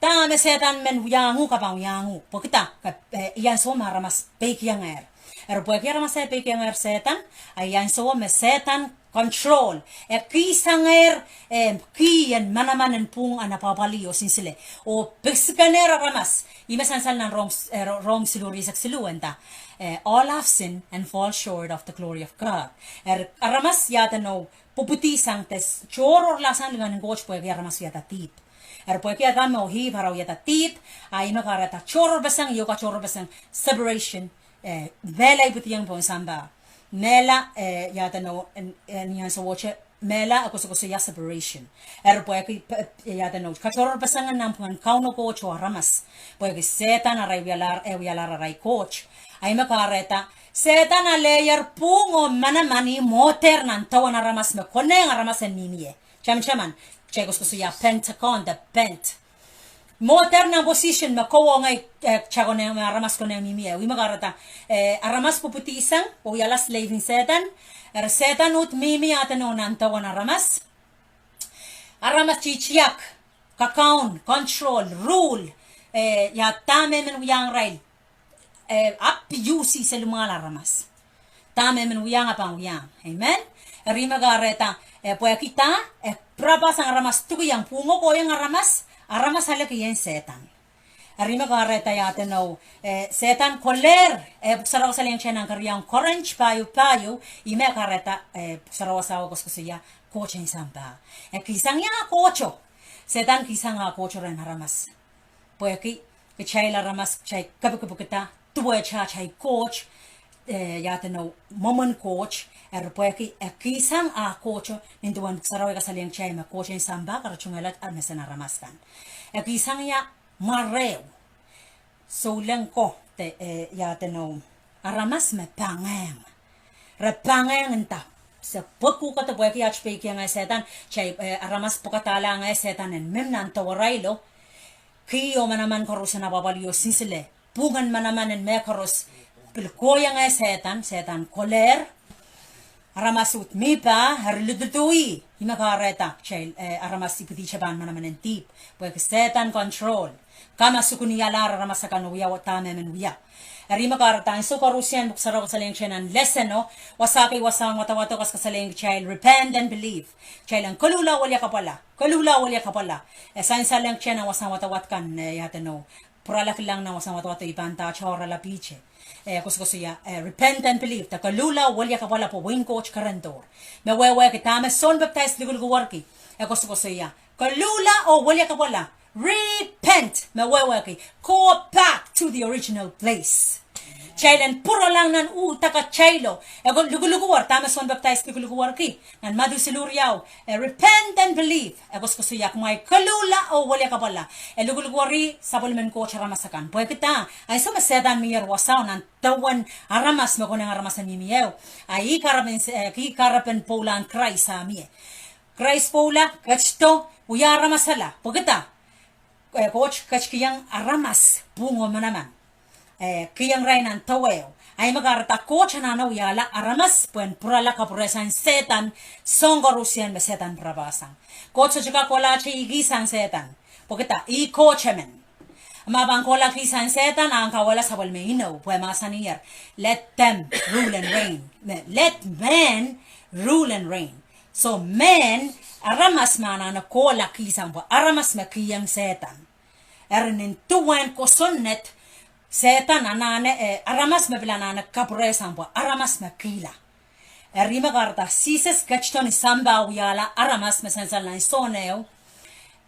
Dahme Sehdan men wiahiong uhk, ke pahn wiahiong uhk. Pwehki da, ke, eh, ih ansou me aramas peikiongehr. Eri pwehki aramas eh peikiongehr Sehdan, a ih ansou me Sehdan control. E kihsangehr, eh, kih en manaman en pwung en apwapwalih oh sinsile. Oh pisikinehr aramas. Ih me sansal nan Rom, eh, Ro-, Rom siluh, ire eisek siluh e nda, eh, all have sinned and fall short of the glory of God. Eri aramas iaduwen oh pwupwudisang de tohrohrlahsang lingan en Koht pwehki aramas wiahda dihp. Eri pwehki Adam oh Ihp ara wiahda dihp, a ih me kahrehda tohrohrpeseng, ieu ka tohrohrpeseng, separation, eh, mehla ipwidiong pohn sampah. Mehla, eh, iaduwen oh, eh, ni ansowohte, mehla e koasokoasoia separation. Eri pwehki, pe-, iaduwen oh, katohrohrpeseng en nanpwungen Kauno Koht oh aramas. Pwehki Sehdan arail wialahr, eh, wialahr arail koht. A ih me kahrehda, Sehdan aleier pwung oh manaman, ih mwohdehr nan dewen aramas me konehng aramas en mihmi ie. Tamataman, kitail koasokoasoia pentagon de pent. Mwohdehr nan position me kowe oh ngehi, eh, kitail konehng, me aramas konehng mihmi ie. Ih me kahrehda, eh, aramas pwupwudisang, oh wiahla slave en Sehdan, eri Sehdan uhd mihmi iaduwen oh nan dewen aramas. Aramas titiak, kakaun, control, rule, eh, ia dahme men wiahiong irail, eh, abuse selimwal aramas. Dahme men wiahiong e pahn wiahiong. Amen. Eri ih me kahrehda, eh, pwehki da, eh, pirapa sang aramas dukiong, pwung oh kohiong aramas, aramas ale kih en Sehdan. Eri ih me kahrehda iaduwen oh, eh, Sehdan kohlehr, eh, Pwuhk Sarawi kasalehiong kitail nan keriaun Korint pahieu pahieu, ih me kahrehda, eh, Pwuhk Sarawi wasao koasokoasoia, Koht en sampah. E kihsang ia? Kohto. Sehdan kihsang ah kohto rehn aramas. Pwehki kitail aramas, kitail kapikipikda, duwehte atail koht, eh, iaduwen oh, mwomwen koht, eri pwehki e kihsang ah kohto, nin duwen Pwuhk Sarawi kasalehiong kitail me Koht en sampah karatungohla mesen aramas kan. E kihsang ia? Mwareo. Souleng ko de, eh, iaduwen oh, aramas me pangehng. Re pangehng nda. Se pwukoa de pwehki aht peikiong eh Sehdan, kitail, eh, aramas pwukadahla eh Sehdan en mihmi nan dewerailo. Kih oh manaman koaros en apwapwalih oh sinsile. Pwung en manaman en mehkoaros. Pil kohiong eh Sehdan, Sehdan kohlehr. aramas uhd mih pah, eri lududuhi, ih me kahrehda kitail, eh, aramas ipwidi pahn manaman en dihp, pwehki Sehdan control. Ka ma sukunialahr aramas akan oh wia dahme men wia. Eri ih me kahrehda ansou koarusie pwuhk sarawio kasalehiong kitail nan lesson o, wasa kei wasahn wadawad o kas kasalehiong kitail repent and believe. Kitail en koluhla oh weliakapwala, koluhla oh weliakapwala. E sansal ong kitail nan wasahn wadawad kan, eh, iaduwen o, pwurala kilang nan wasahn wadawad o I pahn dahte oaralapihte. E koasokoasoia, eh, repent and believe, de koluhla oh weliakapwala pwe wehin Koht kerendohr. Me wehwehki dahme Sohn Pepdais lukulukwerki. E koasokoasoia, koluhla oh weliakapwala, repent, me wehwehki, go back to the original place. Kitail en pwuralahng nan uhdahn kitail o, e ko- lukulukwer dahme Sohn Pepdais lukulukwerki. Nan Madiu siluh riau, eh, repent and believe. E koasokoasoia kumwail koluhla oh weliakapwala. E lukulukwer sapwellimen Koht aramas akan. Pwehki dah, ansou me Sehdan mier wasao nan dewen aramas me konehng aramas en mihmi ehu. A ih kahrepen, eh, ih kahrepen pwoulahn Krais a mie. Krais pwoula, ketido, wia aramas ala. Pwehki dah, eh, Koht ketikihong aramas pwuhng oh manaman. Eh, kihong irail nan deweo. A ih me kahrehda Koht anahne wiahla aramas pwehn pwurala kapwurehsang Sehdan, soahng koarusie me Sehdan pirapahsang. Koht sohte kak kohlahte ih kihsang Sehdan. Pwehki dah, ih Koht emen. Ma pahn kohla kihsang Sehdan, a en kawehla sapwellime inou, pwe mahsanier, let them rule and reign. Me, let men rule and reign. So men, aramas me anahne kohla kihsang pwe aramas me kihong Sehdan. Eri nin duwen kosonned, Sehdan anahne, eh, aramas me pil anahne kapwurehsang pwe aramas me kihla. Eri ih me kahrehda Sises ketido ni sampah wiahla aramas me sansal nan Sohn ehu,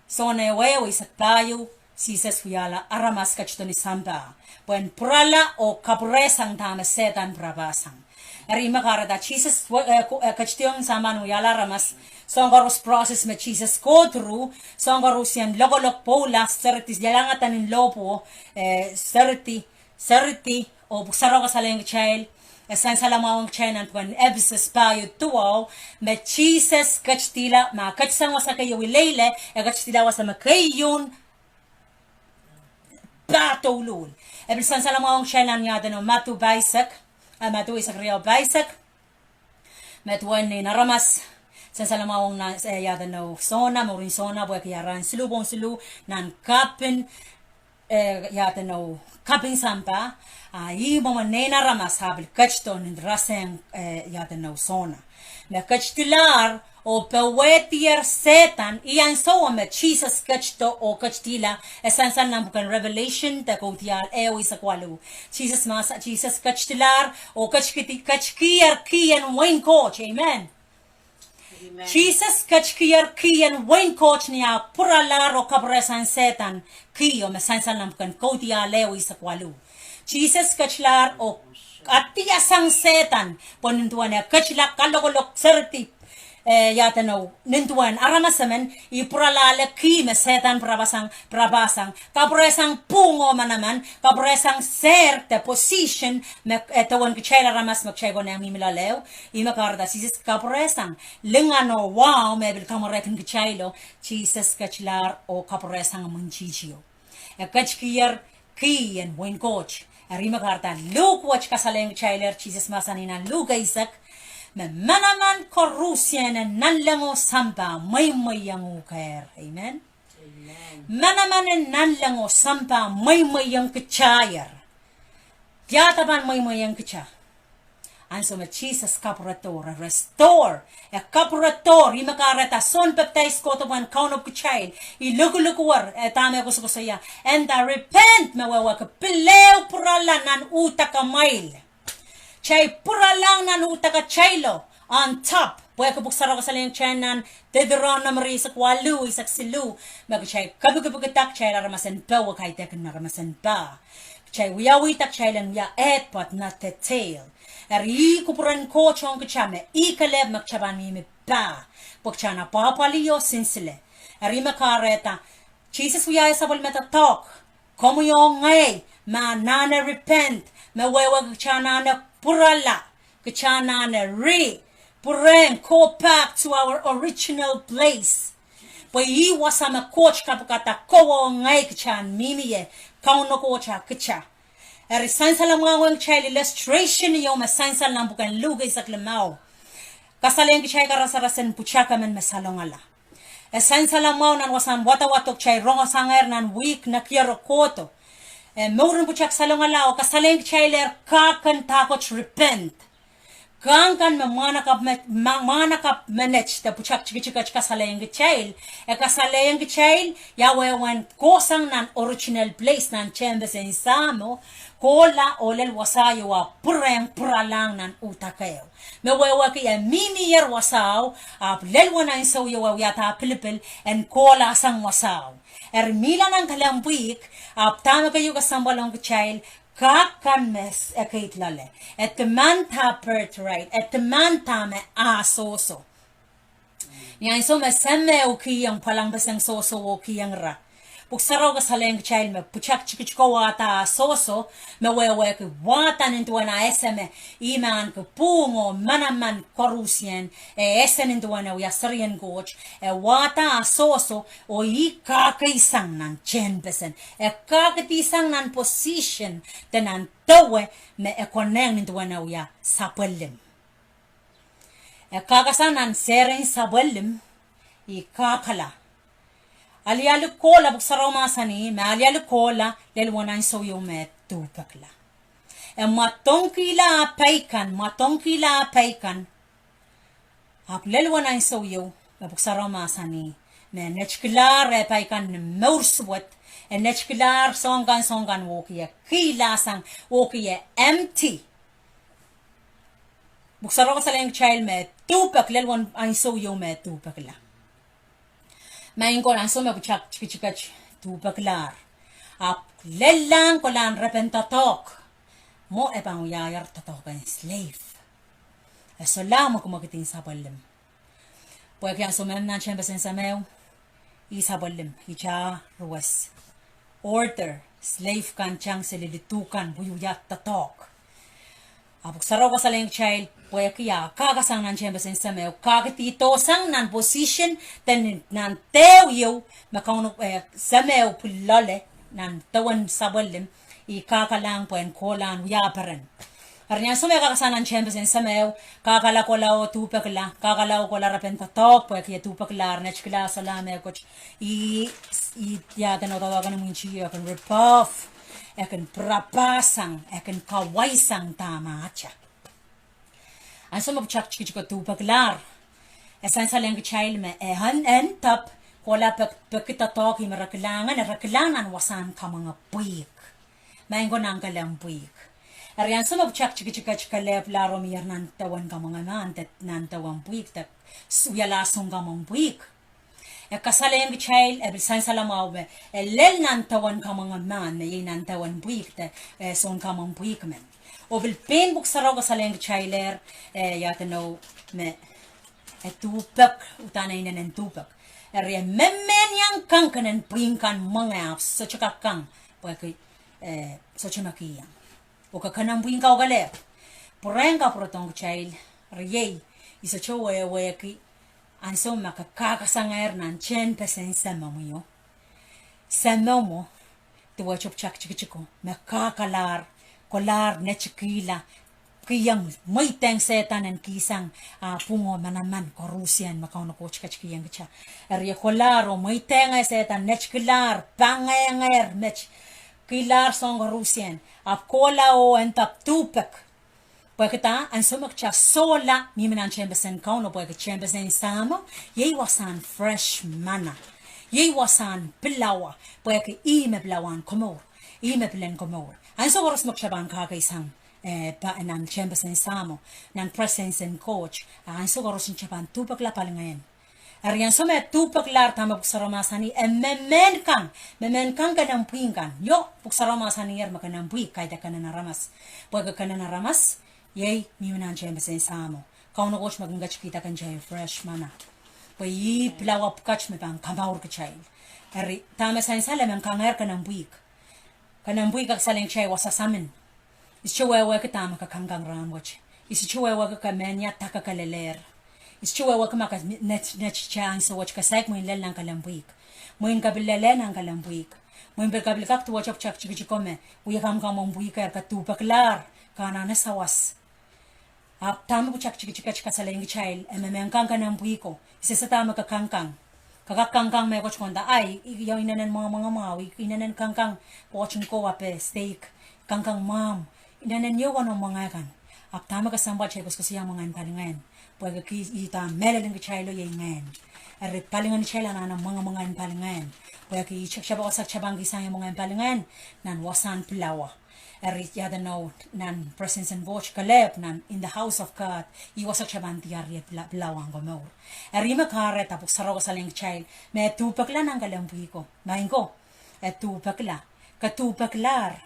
Sohn ehu ehu eisek pahieu, Sises wiahla aramas ketido ni sampah pwehn pwurala oh kapwurehsang dahme Sehdan pirapahsang. Eri ih me kahrehda Sises we- eh, ko- eh, ketidohng sampah en wiahla aramas, soahng koaros process me Sises go through, soahng koarusie lokolok pwoula, seridi, ialahngada nin lohpwuo, eh, seridi, seridi, oh pwuhk sarawio kasalehiong kitail, e sansal mwahu ong kitail nan pwuhken Episos pahieu duwau, me Sises ketidihla, ma ketisang wasa keieu ileile, e ketidihla wasa me keieu pahdouluhl. E pil sansal mwahu ong kitail nan iaduwen o Madiu pahisek, eh, Madiu eisek riau pahisek, me duwen nein aramas, sansal mwahu ong nan, eh, iaduwen o Sona, mwurin Sona, pwehki rahn siluh pohn siluh, nan kapin, eh, iaduwen o, kapin sampah, a ih mwomwen nein aramas a pil ketido ni rasehng, eh, iaduwen o Sona. Me ketidilahr oh powehdier Sehdan, ih ansou me Sises ketido oh ketidihla, e sansal nan pwuhken Revelation de Kaudiahl ehu eisek waluh. Sises mahsa- Sises ketidilahr oh ketikihdi- ketikiher kih en wehin Koht, amen. Sises ketikiher kih en wehin Koht ni ah pwuralahr oh kapwurehsang Sehdan, kih o me sansal nan pwuhken Kaudiahl ehu eisek waluh. Sises ketilahr oh adiasang Sehdan, pwe nin duwen e ketila kalokolok seridi, eh, iaduwen o, nin duwen aramas emen, ih pwuralahng kih me Sehdan pirapahsang, pirapahsang, kapwurehsang pwuhng oh manaman, kapwurehsang sehr de position me, eh, duwen kitail aramas me kitail konehng mihmi loale ehu. Ih me kahrehda Sises kapwurehsang, lingan oh wahu me pil kamwerehkin kitail o, Sises ketilahr oh kapwurehsang imwintihti o. E ketikiher kih en wehin Koht. Eri ih me kahrehda Luk wet kasalehiong kitailehr, Sises mahsanih nan Luk eisek, me manaman koarusie nan nanleng oh sampah mweimweiong uhkehr. Amen. Manaman en nanleng oh sampah mweimweiong kitailehr. Iahda pahn mweimweiong kitail? Ansou me Sises kapwuredohr, e restore, e kapwuredohr, ih me kahrehda Sohn Pepdais kohdo pwehn kaunop kitail, ih lukulukwer, e dahme koasokoasoia, e nda repent, me wehwehki pil ehu pwurala nan uhdakemwail. Kitail pwuralahng nan uhdakatailo, on top, pwehki pwuhk sarawio kasalehiong kitail nan Deuteronomy eisek waluh, eisek siluh, me kitail kepikipikda kitail aramas en pah, oh kaidehkin aramas en pah. Kitail wiawihda kitail en wia head but not the tail. Eri ih kupwuren Koht ong kitail me ih kelehpw me kitail pahn mihmi pah, pwe kitail en apwahpwalih oh sinsile. Eri ih me kahrehda Sises wiahier sapwellime doadoahk, komwi oh ngehi, ma anahne repent, me wehwehki kitail anahne pwurala, kitail anahne re- pwurehng, go back to our original place. Pwe ih wasa me Koht kapikada kowe oh ngehi kitail en mihmi ie, Kauno Koht ah kitail. Eri sansal mwahu ong kitail illustration ieu me sansal nan pwuhken Luk eisek limau. kasalehiong kitail karasaras en pwutak emen me salongala. E sansal mwahu nan wasahn wadawad oh kitail rongosangehr nan wihk nekiero kohdo. E mouren pwutak salongala oh kasalehiong kitailehr kahk en dahkot repent. Kahng kan me mwahnakapw me, mwahnakapw menet de pwutak tikitik et kasalehiong kitail, e kasalehiong kitail ia wehwehn kohsang nan original place nan tehnpesen Sahmo, kohla oh lel wasao ahpw pwurehng pwuralahng nan uhdakeo. Me wehwehki e mihmier wasao, ahpw lel uwen ansou ieu e wiahda pilipil en kohlasang wasao. Eri mihla nan kelemwpwihk, ahpw dahme keieu kesempwal ong kitail, kahk kan me s-, e keid loale. E demand ah birthright, e demand ah me ah sohso. Ni ansou me semeo kihong pwalangpeseng sohso oh kihong ira. Pwuhk Sarawi kasalehiong kitail me pwutak tikitiko wahda ah sohso, me wehwehki wahda nin duwen ah ese me, ih me ahneki pwuhng oh manaman koarusie, e ese nin duwen e wia serien Koht, e wahda ah sohso, oh ih kahkeisang nan tehnpesen. E kahkidisang nan position, de nan dewe, me e konehng nin duwen e wia sapwellime. E kahkasang nan seren sapwellime, ih kahkala. Alialu kohla, Pwuhk Sarawi mahsanih, me alialu kohla, lel uwen ansou ieu me duhpekla. E mwadongkihla ah peikan, mwadongkihla ah peikan. Ahpw lel uwen ansou ieu, me Pwuhk Sarawi mahsanih, me e netikilahr eh peikan ni mour suwed, e netikilahr soahng kan, soahng kan wehwehki e kihlahsang, wehwehki e empty. Pwuhk Sarawi kasalehiong kitail me duhpek, lel uwen ansou ieu me duhpekla. Maing ko, ansou me pwutak tikitik et duhpeklahr, ahpw lellahng kolahn repen doadoahk, mwo e pahn wiahier doadoahk en slave. E solahr mwekimwekid en sapwellime. Pwehki ansou me nan tehnpesen Sahmo, ih sapwellime, ih tah ruwes. Order, slave kan tang seli lidu kan wiewia doadoahk. Ahpw Pwuhk Sarawi kasalehiong kitail, pwehki ah kahkasang nan tehnpesen Sahmo, kahkidihdo sang nan position, de nan dehu ieu, me Kauno, eh, Sahmo pil loale, nan dewen sapwellime, ih kahkalahng pwehn kohlahn wiahperen. Eri ni ansou me kahkasang nan tehnpesen Sahmo, kahkala kohla oh duhpekla, kahkala oh kohla repen doadoahk, pwehki e duhpeklahr, netikilahr solahr mehkot, ih, ih, ia de nohdoadoahk en imwintih, e kin rebuff, e kin pirapasang, e kin kawaisang dahme ahte. Ansou me pwutak tikitik duhpeklahr, e sansalehiong kitail me e en, end up, kohla pek, peki doadoahk ih me re kilang, e re kilang nan wasahn kamwenge pwihk. Maing ko, nan kelemw pwihk. Eri ansou me pwutak tikitik et kelehpwlahr oh mier nan dewen kamwenge mahn, de nan dewen pwihk, de s-, wialahr soun kamwenge pwihk. E kasalehiong kitail, e pil sansal mwahu me, e lel nan dewen kamwenge mahn, me iei nan dewen pwihk de, eh, soun kamwenge pwihk men. Oh pil pein Pwuhk Sarawi kasalehiong kitailehr, eh, ia de nou me, e duhpek, uhdahn e inenen duhpek. Eri e mehmen iang kang kenen pwihng kan mwenge ahpw sohte kak kang, pwehki, eh, sohte me kihong. Oh ke kenen pwihng kau kelehpw. Pwurehng kapwurodohng kitail, riei, I sohte wehwehki ansou me ke kahkasangehr nan tehnpesen Sahmo mwo. Sahmo mwo, duwehte pwutak tikitiko, me kahkalahr, kolahr netikihla, kihong, mweidehng Sehdan en kihsang ah pwuhng oh manaman koaruhsie me Kauno Koht ketikihong kitail. Eri e kolahr oh mweidehng Sehdan, netikilahr, pangehngehr met, kihlahr soahng koaruhsie, ahpw kohla oh end up duhpek. Pwehki dah? Ansou me kitail sohla mihmi nan tehnpesen Kauno, pwehki tehnpesen Sahmo iei wasahn fresh manna. Iei wasahn pilawa, pwehki ih me pilawahn komour. Ih me pilen komour. Ansou koaros me kitail pahn kahkeisang, eh, pa-, nan tehnpesen Sahmo, nan presence en Koht, ansou koaros kitail pahn duhpekla palingehn. Eri ansou me duhpeklahr, dahme Pwuhk Sarawi mahsanih, e mehmen kang, mehmen kang kenen pwihk kan. Io, Pwuhk Sarawi mahsaniher me kenen pwihk, kaidehn kenen aramas. Pwehki kenen aramas iei mihmi nan tehnpesen Sahmo. Kauno Koht me kin ketikihda kitail fresh manna. Pwe ih pilawa pwukat me pahn kamour kitail. Eri dahme sansal, e men kangehr kenen pwihk. Kenen pwihk kasalehiong kitail wasa samin. I sohte wehwehki dahme ke kangkang rahnwet. I sohte wehwehki ke mehnia dake ke lelehr. I sohte wehwehki ma ke net, net ansou wet ke saik mwein lel nan kelen pwihk. Mwein ke pil lelehr nan kelen pwihk. Mwein pil ke pil kak duwehte pwutak tikitiko me wia kamwkamwomw pwihk, eri ke duhpeklahr, ke anahne sawas. Ahpw dahme pwutak tikitik et kasalehiong kitail, e me mehn kang kenen pwihko, I sehse dahme ke kangkang. Ke kak kangkang mehkot konda, ai, I, I, inenen mwamwenge mwahu, I, inenen kangkang pwohten kowe ape steik, kangkang mwahmw, inenen ieu wano mwenge kan. Ahpw dahme kesempwal kitail koasokoasoia mwengehn palingehn. Pwehki kihda mehlel en kitailo iei ngehn. Eri palingehn kitail anahne mwengemwengehn palingehn. Pwehki I tikitik pwe wasa kitail pahn kihsang ie mwengehn palingehn, nan wasahn pilawa. Eri iaduwen nan presence en Koht kelehpw nan in the house of God, ih wasa kitail pahn diar ie pila-, pilawahn komour. Eri me kahrehda pwuhk sarawi kasalehiong kitail, me duhpekla nan kelen pwihko. Maing ko, e duhpekla, ke duhpeklahr.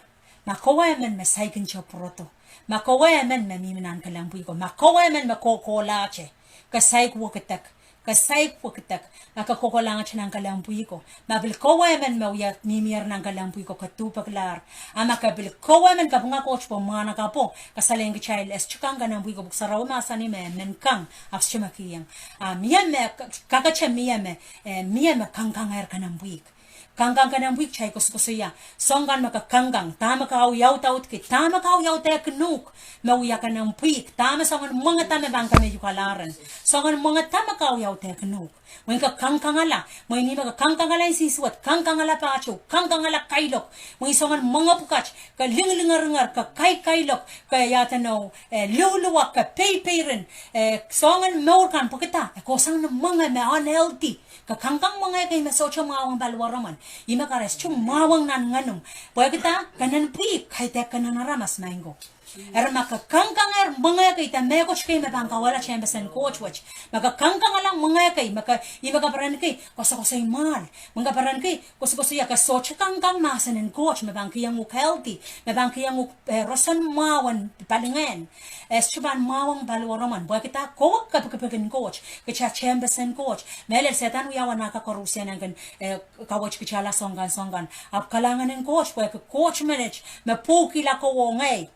Ma kowe emen me saikinte pwurodo, ma kowe emen me mihmi nan kelen pwihko, ma kowe emen me kohkohlahte, ke saik wekidek, ke saik wekidek. Ma ke kohkohlahte nan kelen pwihko, ma pil kowe emen me wia mihmier nan kelen pwihko, ke duhpeklahr. A ma ke pil kowe emen, kapinga Koht pwe mwahnakapwo kasalehiong kitail, e sohte kang kenen pwihko, pwuhk sarawi mahsanih me e men kang, ahpw sohte me kihong. A mie me, kakete mie me, e mie me kangkangehr kenen pwihk. Kangkang kenen pwihk kitail koasokoasoia soahng kan me ke kangkang, dahme ke awiawdaudki, dahme ke awiawdehkin uhk me wia kenen pwihk, dahme soangen mwengeda me pahn kemehukala ren, soangen mwengeda me ke awiawdehkin uhk. Mwein ke kangkangala, mwein ih me ke kangkangala nsensuwed, kangkangala pahtou, kangkangala kailok. Mwein soangen mwenge pwukat, ke linglingeringer, ke kaikailok, ke iaduwen, e, liluwak, ke peipeirin, e, soangen mour kan pwehkida e kohsang ni mwenge me unhealthy. Ke kangkang mwenge kei me sohte mwahuwong paliwaromwen. Ih me kahrehda sohte mwahuwong nan ngenim. Pwehkida kenen pwihk kaidehk kenen aramas, maing ko. Eri ma ke kangkangehr mwenge kei de mehkot kei me pahn kauwehla tehnpesen Koht wet, ma ke kangkangala mwenge kei, ma ke, ih me ke perenki koasokoasoi mwahl, ma ke perenki koasokoasoia, ke sohte kangkang mahsen en Koht me pahn kihong uhk healthy, me pahn kihong uhk, e, roson mwahu en palingehn. E sohte pahn mwahuwong paliwaromwen, pwehkida kowe kepikipik en Koht, kitail tehnpesen Koht. Mehlel Sehdan wiawi nan kak koarusie en kin, e, kawetkitailla soahng kan soahng kan. Ahpw kalahngan en Koht, pwehki Koht menet me pwukihla kowe oh ngehi.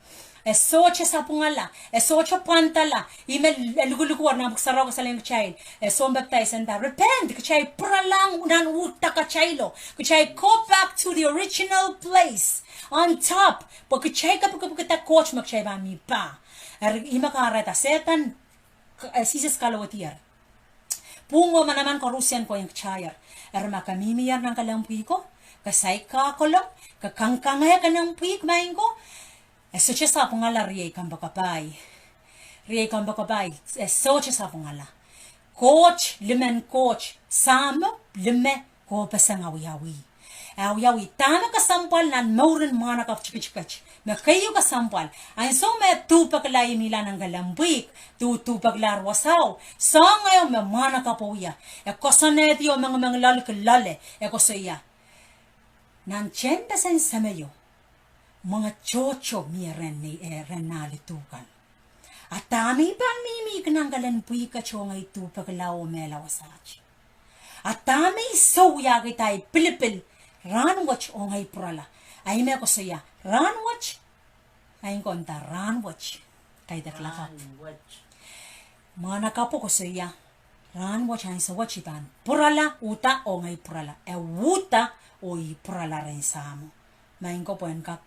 E sohte sapwungala, e sohte pwandala, ih me e lukulukwer nan pwuhk sarawi kasalehiong kitail, e sounpapidais en da, repent, kitail pwuralahng nan uhdahn kitailo, kitail go back to the original place, on top, pwe kitail kepikipikda Koht me kitail pahn mi pah. Eri ih me kahrehda Sehdan, e, Sises kalowedier pwuhng oh manaman koarusie en kohieng kitail. Eri ma ke mihmier nan kelen pwihko, ke saik kahkolong, ke kangkangehr kenen pwihk, maing ko, e sohte sapwungala, riei kompoakepahi. Riei kompoakepahi, e sohte sapwungala. Koht, limen Koht, Sahmo, lime, kohpeseng awiawi. E awiawi dahme kesempwal nan mouren mwahnakapw tikitik et. Me keieu kesempwal, ansou me duhpekla, e mihla nan kelen pwihk, duh, duhpeklahr wasao, soahng ehu me mwahnakapwo wia, e koasoanehdi oh mengimengloalki loale, e koasoia, nan tehnpesen Semeio, mwenge tohto mie rehn, e, rehn nah lidu kan. A dahme I pahn mihmihki nan kelen pwihk et oh ngehi duhpekla oh mehla wasaht? A dahme I sou wiahkihda ei pilipil rahnwet oh ngehi pwurala? A ih me koasoia, rahnwet, a ih konda rahnwet, kaidehk lakapw. Mwahnakapwo koasoia, rahnwet ansou wet I pahn pwurala, uhda oh ngehi pwurala. E uhda oh ih pwurala rehn Sahmo. Maing ko, pwehn kak,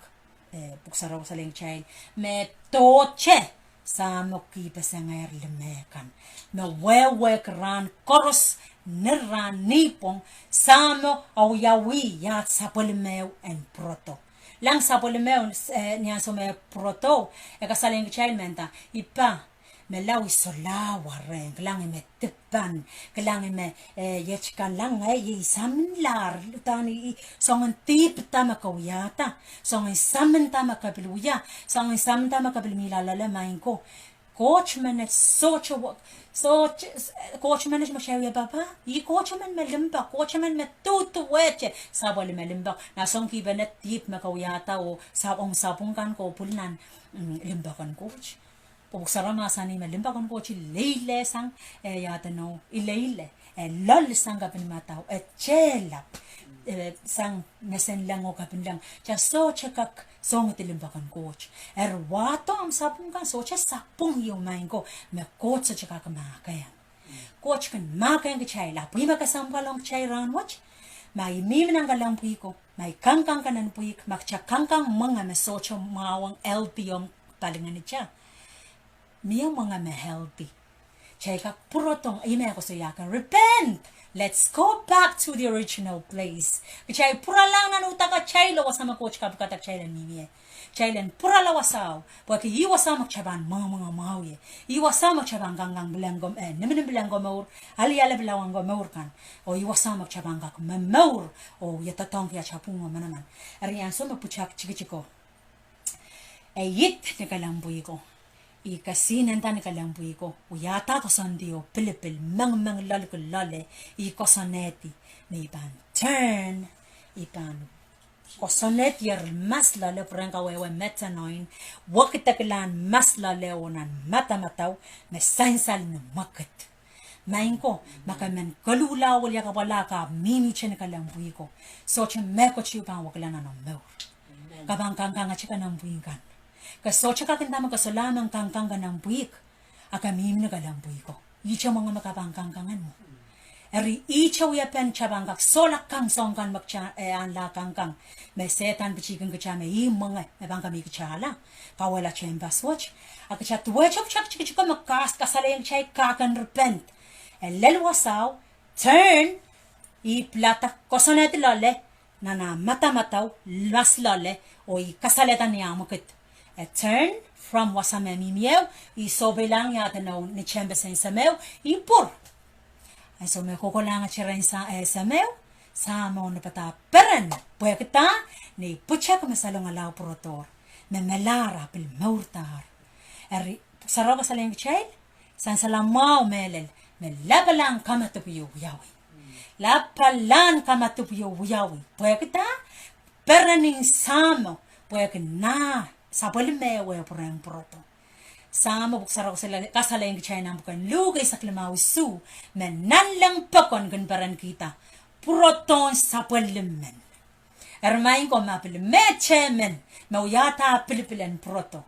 e, pwuhk sarawi kasalehiong kitail me dohte Sahmo kihpesengehr lime kan, me wehwehki rahn koaros, ni rahn, ni pwong, Sahmo awiawi iaht sapwellimehu en pwurodo. Kilang sapwellimehu, e, ni ansou me pwurodo, e kasalehiong kitail me nda, I pah, me lao I solahr rehn, kilang ih me dipan, kilang ih me, e, iet kan, kilang, e, iei saminlahr, udahn ih, soangen dihp da me ke wiahda, soangen samin da me ke pil wia, soangen samin da me ke pil mihla loale, maing ko. Koht menet sohte, sohte, Koht menet me kitail wia papah, ih Koht emen me limpoak, Koht emen me duduwehte sapwellime limpoak. Nan soang kihpene dihp me ke wiahda oh sapwung, sapwung kan ko pwil nan, mm, limpoak en Koht. Pwe pwuhk sarawi mahsanih me limpoak en Koht ileile sang, e, iaduwen, ileile, e loal sang kapinmadau, e tehlap, e, sang mesenleng oh kapinleng. Kitail sohte kak songedi limpoak en Koht. Eri wahdo ahmw sapwung kan sohte sapwung ieu, maing ko, me Koht sohte kak mahkohng. Koht kin mahkohng kitail, ahpw ih me kesempwal ong kitail rahnwet, ma I mihmi nan kelen pwihko, ma I kangkang kenen pwihk, ma kitail kangkang mwenge me sohte mwahuwong, healthy ong palingehnitail, Mie mwenge me healthy. Kitail kak pwurodo, ih me e koasoiahki repent. Let's go back to the original place. Kitail pwuralahng nan uhdahn kitail wasa me Koht kapikada kitail en mihmi ie. Kitail en pwurala wasao, pwehki ih wasa me kitail pahn mwenge mwenge mwahu ie. Ih wasa me kitail pahn kangkang pilen ko, eh, nimnim pilen komour, aliale pilawan komour kan. Oh ih wasa me kitail pahn kak momour, oh ie doadoahngki atail pwung oh manaman. Eri ansou me pwutak tikitiko, e id ni kalahngan pwihko, ih kesihnen da ni kalahngan pwihko, wiahda koasoandi oh pilipil, mengmeng loaliki loale, ih koasoanehdi me I pahn turn, I pahn koasoanehdi eri mas loale, pwurehng kawehwe metanoein, wekidekilahn mas loale oh nan madamadau me sansal ni mwekid. Maing ko, ma ke men koluhla oh weliakapwala, ke mihmihte ni kalahngan pwihko, sohte mehkot ieu pahn wekila nan omw mour. Ke pahn kangkangete kalahngan pwihk kan. Ke sohte kak nda me ke solahr men kangkang kalahngan pwihk, a ke mihmi ni kalahngan pwihko. Ihte mwenge me ke pahn kangkang en mwo. Eri ihte wiepen kitail pahn kak solahr kang soahng kan me kitail, eh, anahne kangkang. Me Sehdan pitihkin kitail me ih mwenge me pahn kamehkihte ala, kawehla tehnpas wet. A kitail duwehte pwutak tikitiko me kas kasalehiong kitail kak en repent. E lel wasao, turn, ih pilada koasoanehdi loale, nan ah madamadau, mas loale, oh ih kasalehda ni ah mwekid. E turn from wasa me mihmi ehu, ih sohpeilahng iaduwen ni tehnpesen semeo, ih pwur. Ansou me kohkohlahngete rehn sa-, eh, semeo, Sahmo nda pahn peren, pwehki da, ni pwutak me salongala pwurodohr, me melahr a pil mourdahr. Eri Pwuhk Sarawi kasalehiong kitail, sansal mwahu mehlel, me lapalahn kamadipw ieu wiawi. Lapalahn kamadipw ieu wiawi. Pwehki da, peren en Sahmo, pwehki nah sapwellime e pwurehng pwurodo. Sahmo Pwuhk Sarawi kasale-, kasalehiong kitail nan pwuken Luk eisek limau isuh, me nanleng pokon kin perenkihda pwurodohn sapwellimen. Eri maing ko, ma pil mehte men me wiahda pilipil en pwurodo,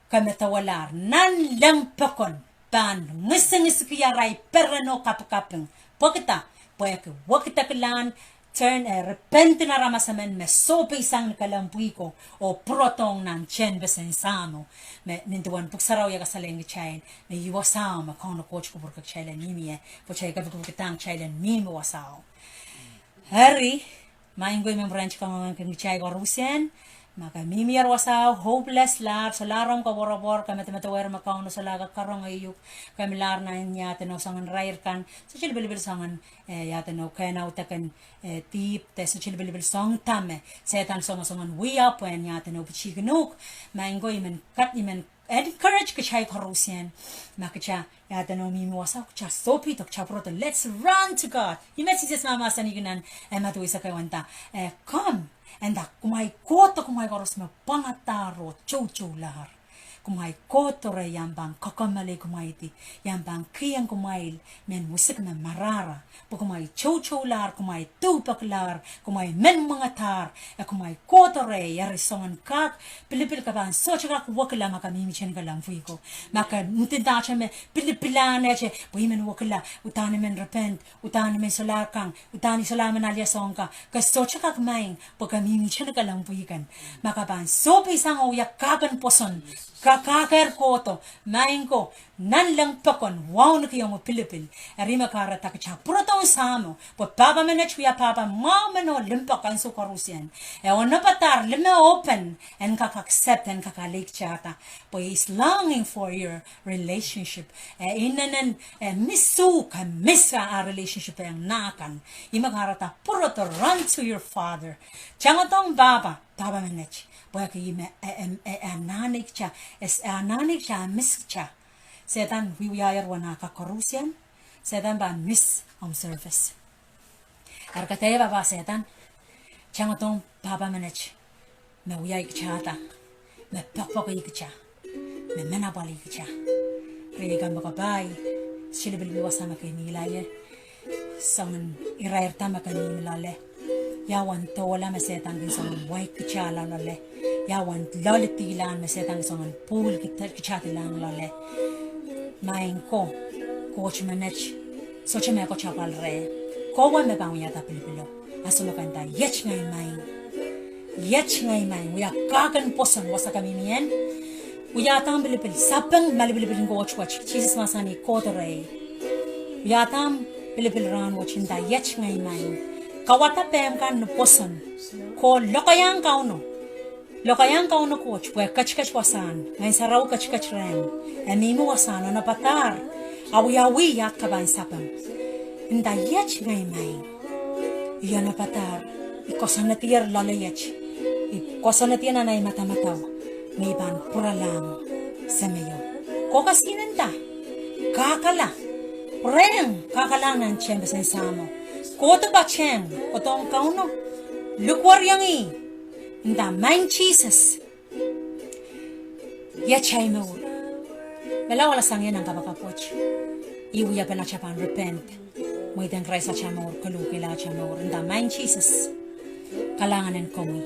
ke medewelahr nanleng pokon pahn ngisingiskihla arail peren oh kapikaping. Pwehki da, pwehki wekidekilahn, turn, eh, repent en aramas emen me sohpeisang ni kalahngan pwihko oh pwurodohng nan tehnpesen Sahmo. Me nin duwen Pwuhk Sarawi e kasalehiong kitail me ih wasao me Kauno Koht kupwurki kitail en mihmi ie, pwe kitail kapikipikdahng kitail en mihmi wasao. Eri, maing ko, I men pwurehng kangoange kitail koarusie, ma ke mihmi eri wasao, hopeless lahr, solahr omw koapworopwor, ke medemedewehr me Kauno solahr kak karonge uk, ke milahr nan iaduwen oh soangen irair kan, sohte lipilipil soangen, eh, iaduwen oh kehn audek en, eh, dihp, de sohte lipilipil soangen dahme Sehdan songosong en wia pwehn iaduwen oh pitihkin uhk. Maing ko, I men kat, I men encourage kitail koarusie, ma kitail iaduwen oh mihmi wasao, kitail sohpeida, kitail pwurodo, let's run to God. Ih me Sises mahmahsanih nan, eh, Madiu eisek ehu, e nda, eh, come, e nda, kumwail kohdo kumwail koaros me pwangadahr oh toutoulahr. Kumwail kohdo reh, I ahpw pahn kakommoaleih kumwaildi, I ahpw pahn kihong kumwail mehn wisik me marahra. Pwe kumwail toutoulahr, kumwail doupeklahr, kumwail men mwengadahr, e kumwail kohdo reh. Eri soangen kak pilipil ke pahn sohte kak wekila ma ke mihmihte ni kalahngan pwihko. Ma ke ndindahte me pilipilahnehte, pwe I men wekila, uhdahn I men repent, uhdahn I men solahr kang, uhdahn I solahr men ale soahng ka, ke sohte kak maing, pwe ke mihmihte ni kalahngan pwihken. Ma ke pahn sohpeisang oh wia kak en pwoson, ke kakehr kohdo, maing ko, nanleng pokon wauneki omw pilipil. Eri me kahrehda kitail pwurodohng Sahmo, pwe pahpa menet wia pahpa mwahu men oh limpoak ansou koarusie. E onopadahr, lime open, en kak accept, en kak alehkitailda. Pwe he's longing for your relationship. E inenen, e miss uhk, e miss ah relationship ong nah kan. Ih me kahrehda pwurodo, run to your Father. Tangodohng pahpa, pahpa menet. Pwehki ih me, e, e, e, e anahne kitail, e s-, e anahne kitail, e miss kitail. Sehdan wiewiahier wen ah kak koarusie, Sehdan pahn miss omw service. Eri kadehdehpa Sehdan, tangodohng pahpa menet, me wiahiong kitailda, me poakepoake kitail, me menapwalih kitail. Riei kan me kapai, sohte lipilipil wasa me ke mihla ie, soangen irair da me ke mihmi loale, ia uwen doula me Sehdan kin soangen waik kitailla loale, ia uwen loaledi lahn me Sehdan kin soangen pohl kitail, kitailahng loale. Maing ko, Koht menet, sohte mehkot apwal reh. Kowe me pahn wiahda pilipilo, ansou me ke nda, iet ngehi maing. Iet ngehi maing, wia kak en pwoson wasa ke mihmi ie. Wiahda omw pilipil, sapeng malipilipil en Koht wet, Sises mahsanih kohdo rehi. Wiahda omw pilipil rahnwet, nda, Iet ngehi maing. Kauwada pehm kan ni pwoson. Ko lokaiahng Kauno. Lokaiahng Kauno Koht pwe ketiket wasahn, Ngehn Sarawi ketiket rehmw, e mihmi wasahn, onopadahr, awiawi iahd ke pahn sapeng. Nda, Iet ngehi maing. I onopadahr, I koasoanedier loale iet, I koasoanedier nan ei madamadau me I pahn pwuralahng Semeo. Kohkaskin nda, kakala, pwurehng, kakalahng nan tehnpasen Sahmo. Kohdo patehng, kohdohng Kauno, lukweriong ih, nda, Maing Sises, iet ei mour. Melawa alasang ie nan kapakap wet. I wiepen atail pahn repent, mweidohng Krais atail mour, koluhkihla atail mour, nda, Maing Sises, kalahngan en komwi.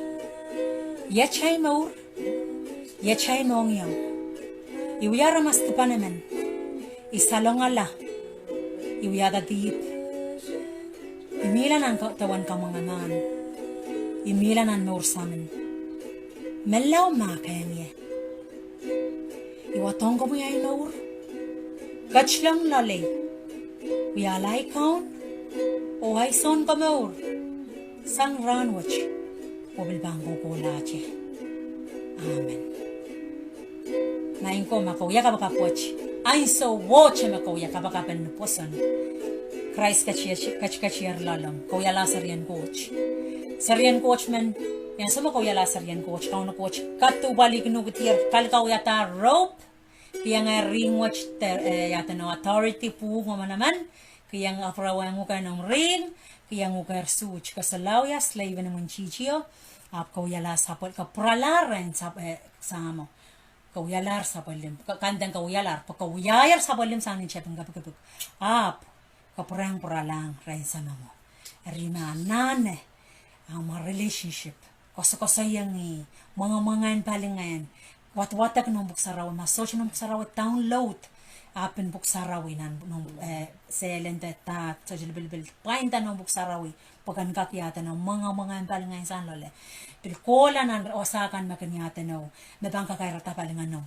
Iet ei mour, iet ei mohngiong. I wia aramas dipan emen. I salongala. I wiahda dihp. I mihla nan dewen kamwenge mahn. I mihla nan mour samin. Menlau mahk ong ie. I wadohng komwi ei mour. Ketilong loalei. Wiahla ei Kaun oh ei Sounkomour sang rahnwet oh pil pahn kohkohlahte. Amen. Maing ko, ma ke wia kapakap wet, ahnsowohte me ke wia kapakap en ni pwoson, Krais ketiketier loalomw, ke wiahla serien Koht. Serien Koht men, ansou me ke wiahla serien Koht, Kauno Koht kaduhpwalihkin uhk, dier kalkawiadahr ropw, kiheng rihng wet, iaduwen authority pwuhk oh manaman, kiheng apwurehng uhk en omw rihng, kiheng uhk en suht, ke solahr wia slave en imwintihti o, ahpw ke wialahr sapwel, ke pwuralahr rehn Sahmo. Ke wialahr sapwellime, kandeng ke wialahr, pwe ke wiahier sapwellime sang nin tepin kepikipik. Ahpw ke pwurehng pwuralahng rehn Semeo. Eri ma anahne omw relationship, koasokoasoiong ih, mwengemwengehn palingehn, wadwadek noumw pwuhk sarawi, ma sohte noumw pwuhk sarawi download app en pwuhk sarawi nan noumw, eh, sehlen de dahk, sohte lipilipil, pwainda noumw pwuhk sarawi pwe ken kak iaduwen mwengemwengehn palingehn sang loale. Pil kohla nan wasa kan me kin iaduwen, me pahn kakairada palingenomw.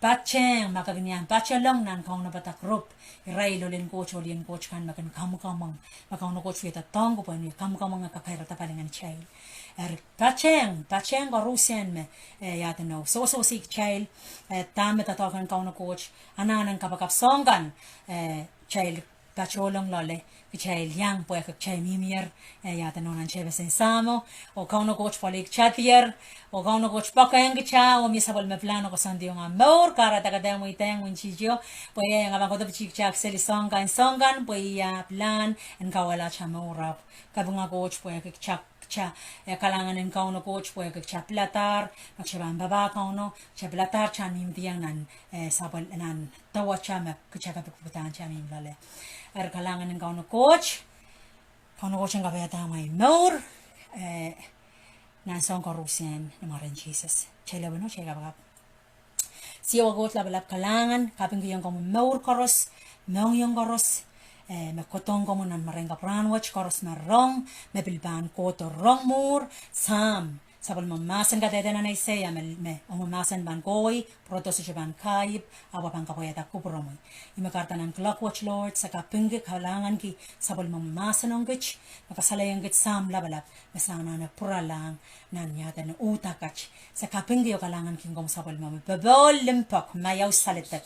Patehng, ma ke kin iang patohlong nan kaunopada group, irail ohl en Koht, ohl en Koht kan me kin kamwkamweng, me Kauno Koht wie doadoahngki pwehn wie kamwkamweng, kakairada palingehn kitail. Eri patehng, patehng koaruhsien me, eh, iaduwen, sewesewese kitail, eh, dahme doadoahk en Kauno Koht, anahnen kapakap soahng kan, eh, kitail patohlong loale, kitail iang pwehki kitail mihmier, eh, iaduwen, nan tepin Sahmo, oh Kauno Koht pwalih kitaidier, oh Kauno Koht poakehng kitail, oh mie sapwellime pilahn oh koasoandiong ah mour, kahrehda ke dehr mweidehng imwintihti o, pwe e pahn kohdo piti kitail seli soahng kan, soahng kan, pwe e pilahn en kawehla atail mour ahpw kapinga Koht pwehki kitail, eh, kalahngan en Kauno Koht pwehki kitail piladahr, ma kitail pahn papah Kauno, kitail piladahr kitail mihmihdiong nan, eh, sapwel nan dewatail me kitail kapikipikdahn kitail mihmi loale. Eri kalahngan en Kauno Koht, Kauno Koht en kapaiada amwail mour, eh, nan soahng koaruhsien ni mwaren Sises. Kitail leweno, kitail kapakap. Siohwa Koht Lapalap, kalahngan, kapingkihong komwi mour koaros, mohngiong koaros, eh, me kohdohng komwi nan mwaren kapw rahnwet, koaros me rong, me pil pahn kohdo rong mwuhr, Sahm, sapwellimomwi mahsen kadehde nan Aiseia me, me omwi mahsen pahn kohwei, pwurodo sohte pahn kaihip, ahpw e pahn kapwaiada kupwuromwi. Ih me kahrehda nan kuloak wet Lord, se kapingki kalahnganki sapwellimomwi mahsen ong kit, me kasalehiong kit Sahm Lapalap, me se anahne pwuralahng nan iaduwen uhdahn kat. Se kapingki oh kalahnganki komwi sapwellimomwi, popohl limpoak, maiau saledek,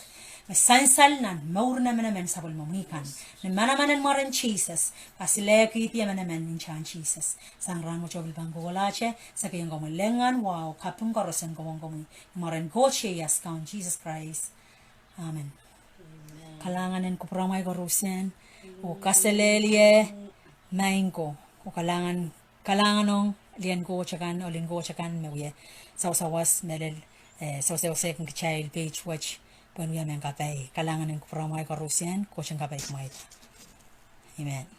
me sansal nan mour en emenemen sapwellimomwi kan. Ni manaman en mwaren Sises, kasilehkihdi emenemen nin ntahn Sises. Sang rahnwet oh pil pahn kohkohlahte, se kihong komwi lengahn wahu, kaping koaros en kohwong komwi. Ni mwaren Koht ieias Kaun Sises Krais. Amen. Kalahngan en kupwuramwail koaruhsien, oh kaselehlie, maing ko, oh kalahngan, kalahngan ong lien Koht akan, ohl en Koht akan me wie sawasawas, mehlel, eh, sewesewesehkin kitail page wet, pwehn wia mehn kapai. Kalahngan en kupwuramwail koaruhsien, Koht en kapai kumwail. Amen.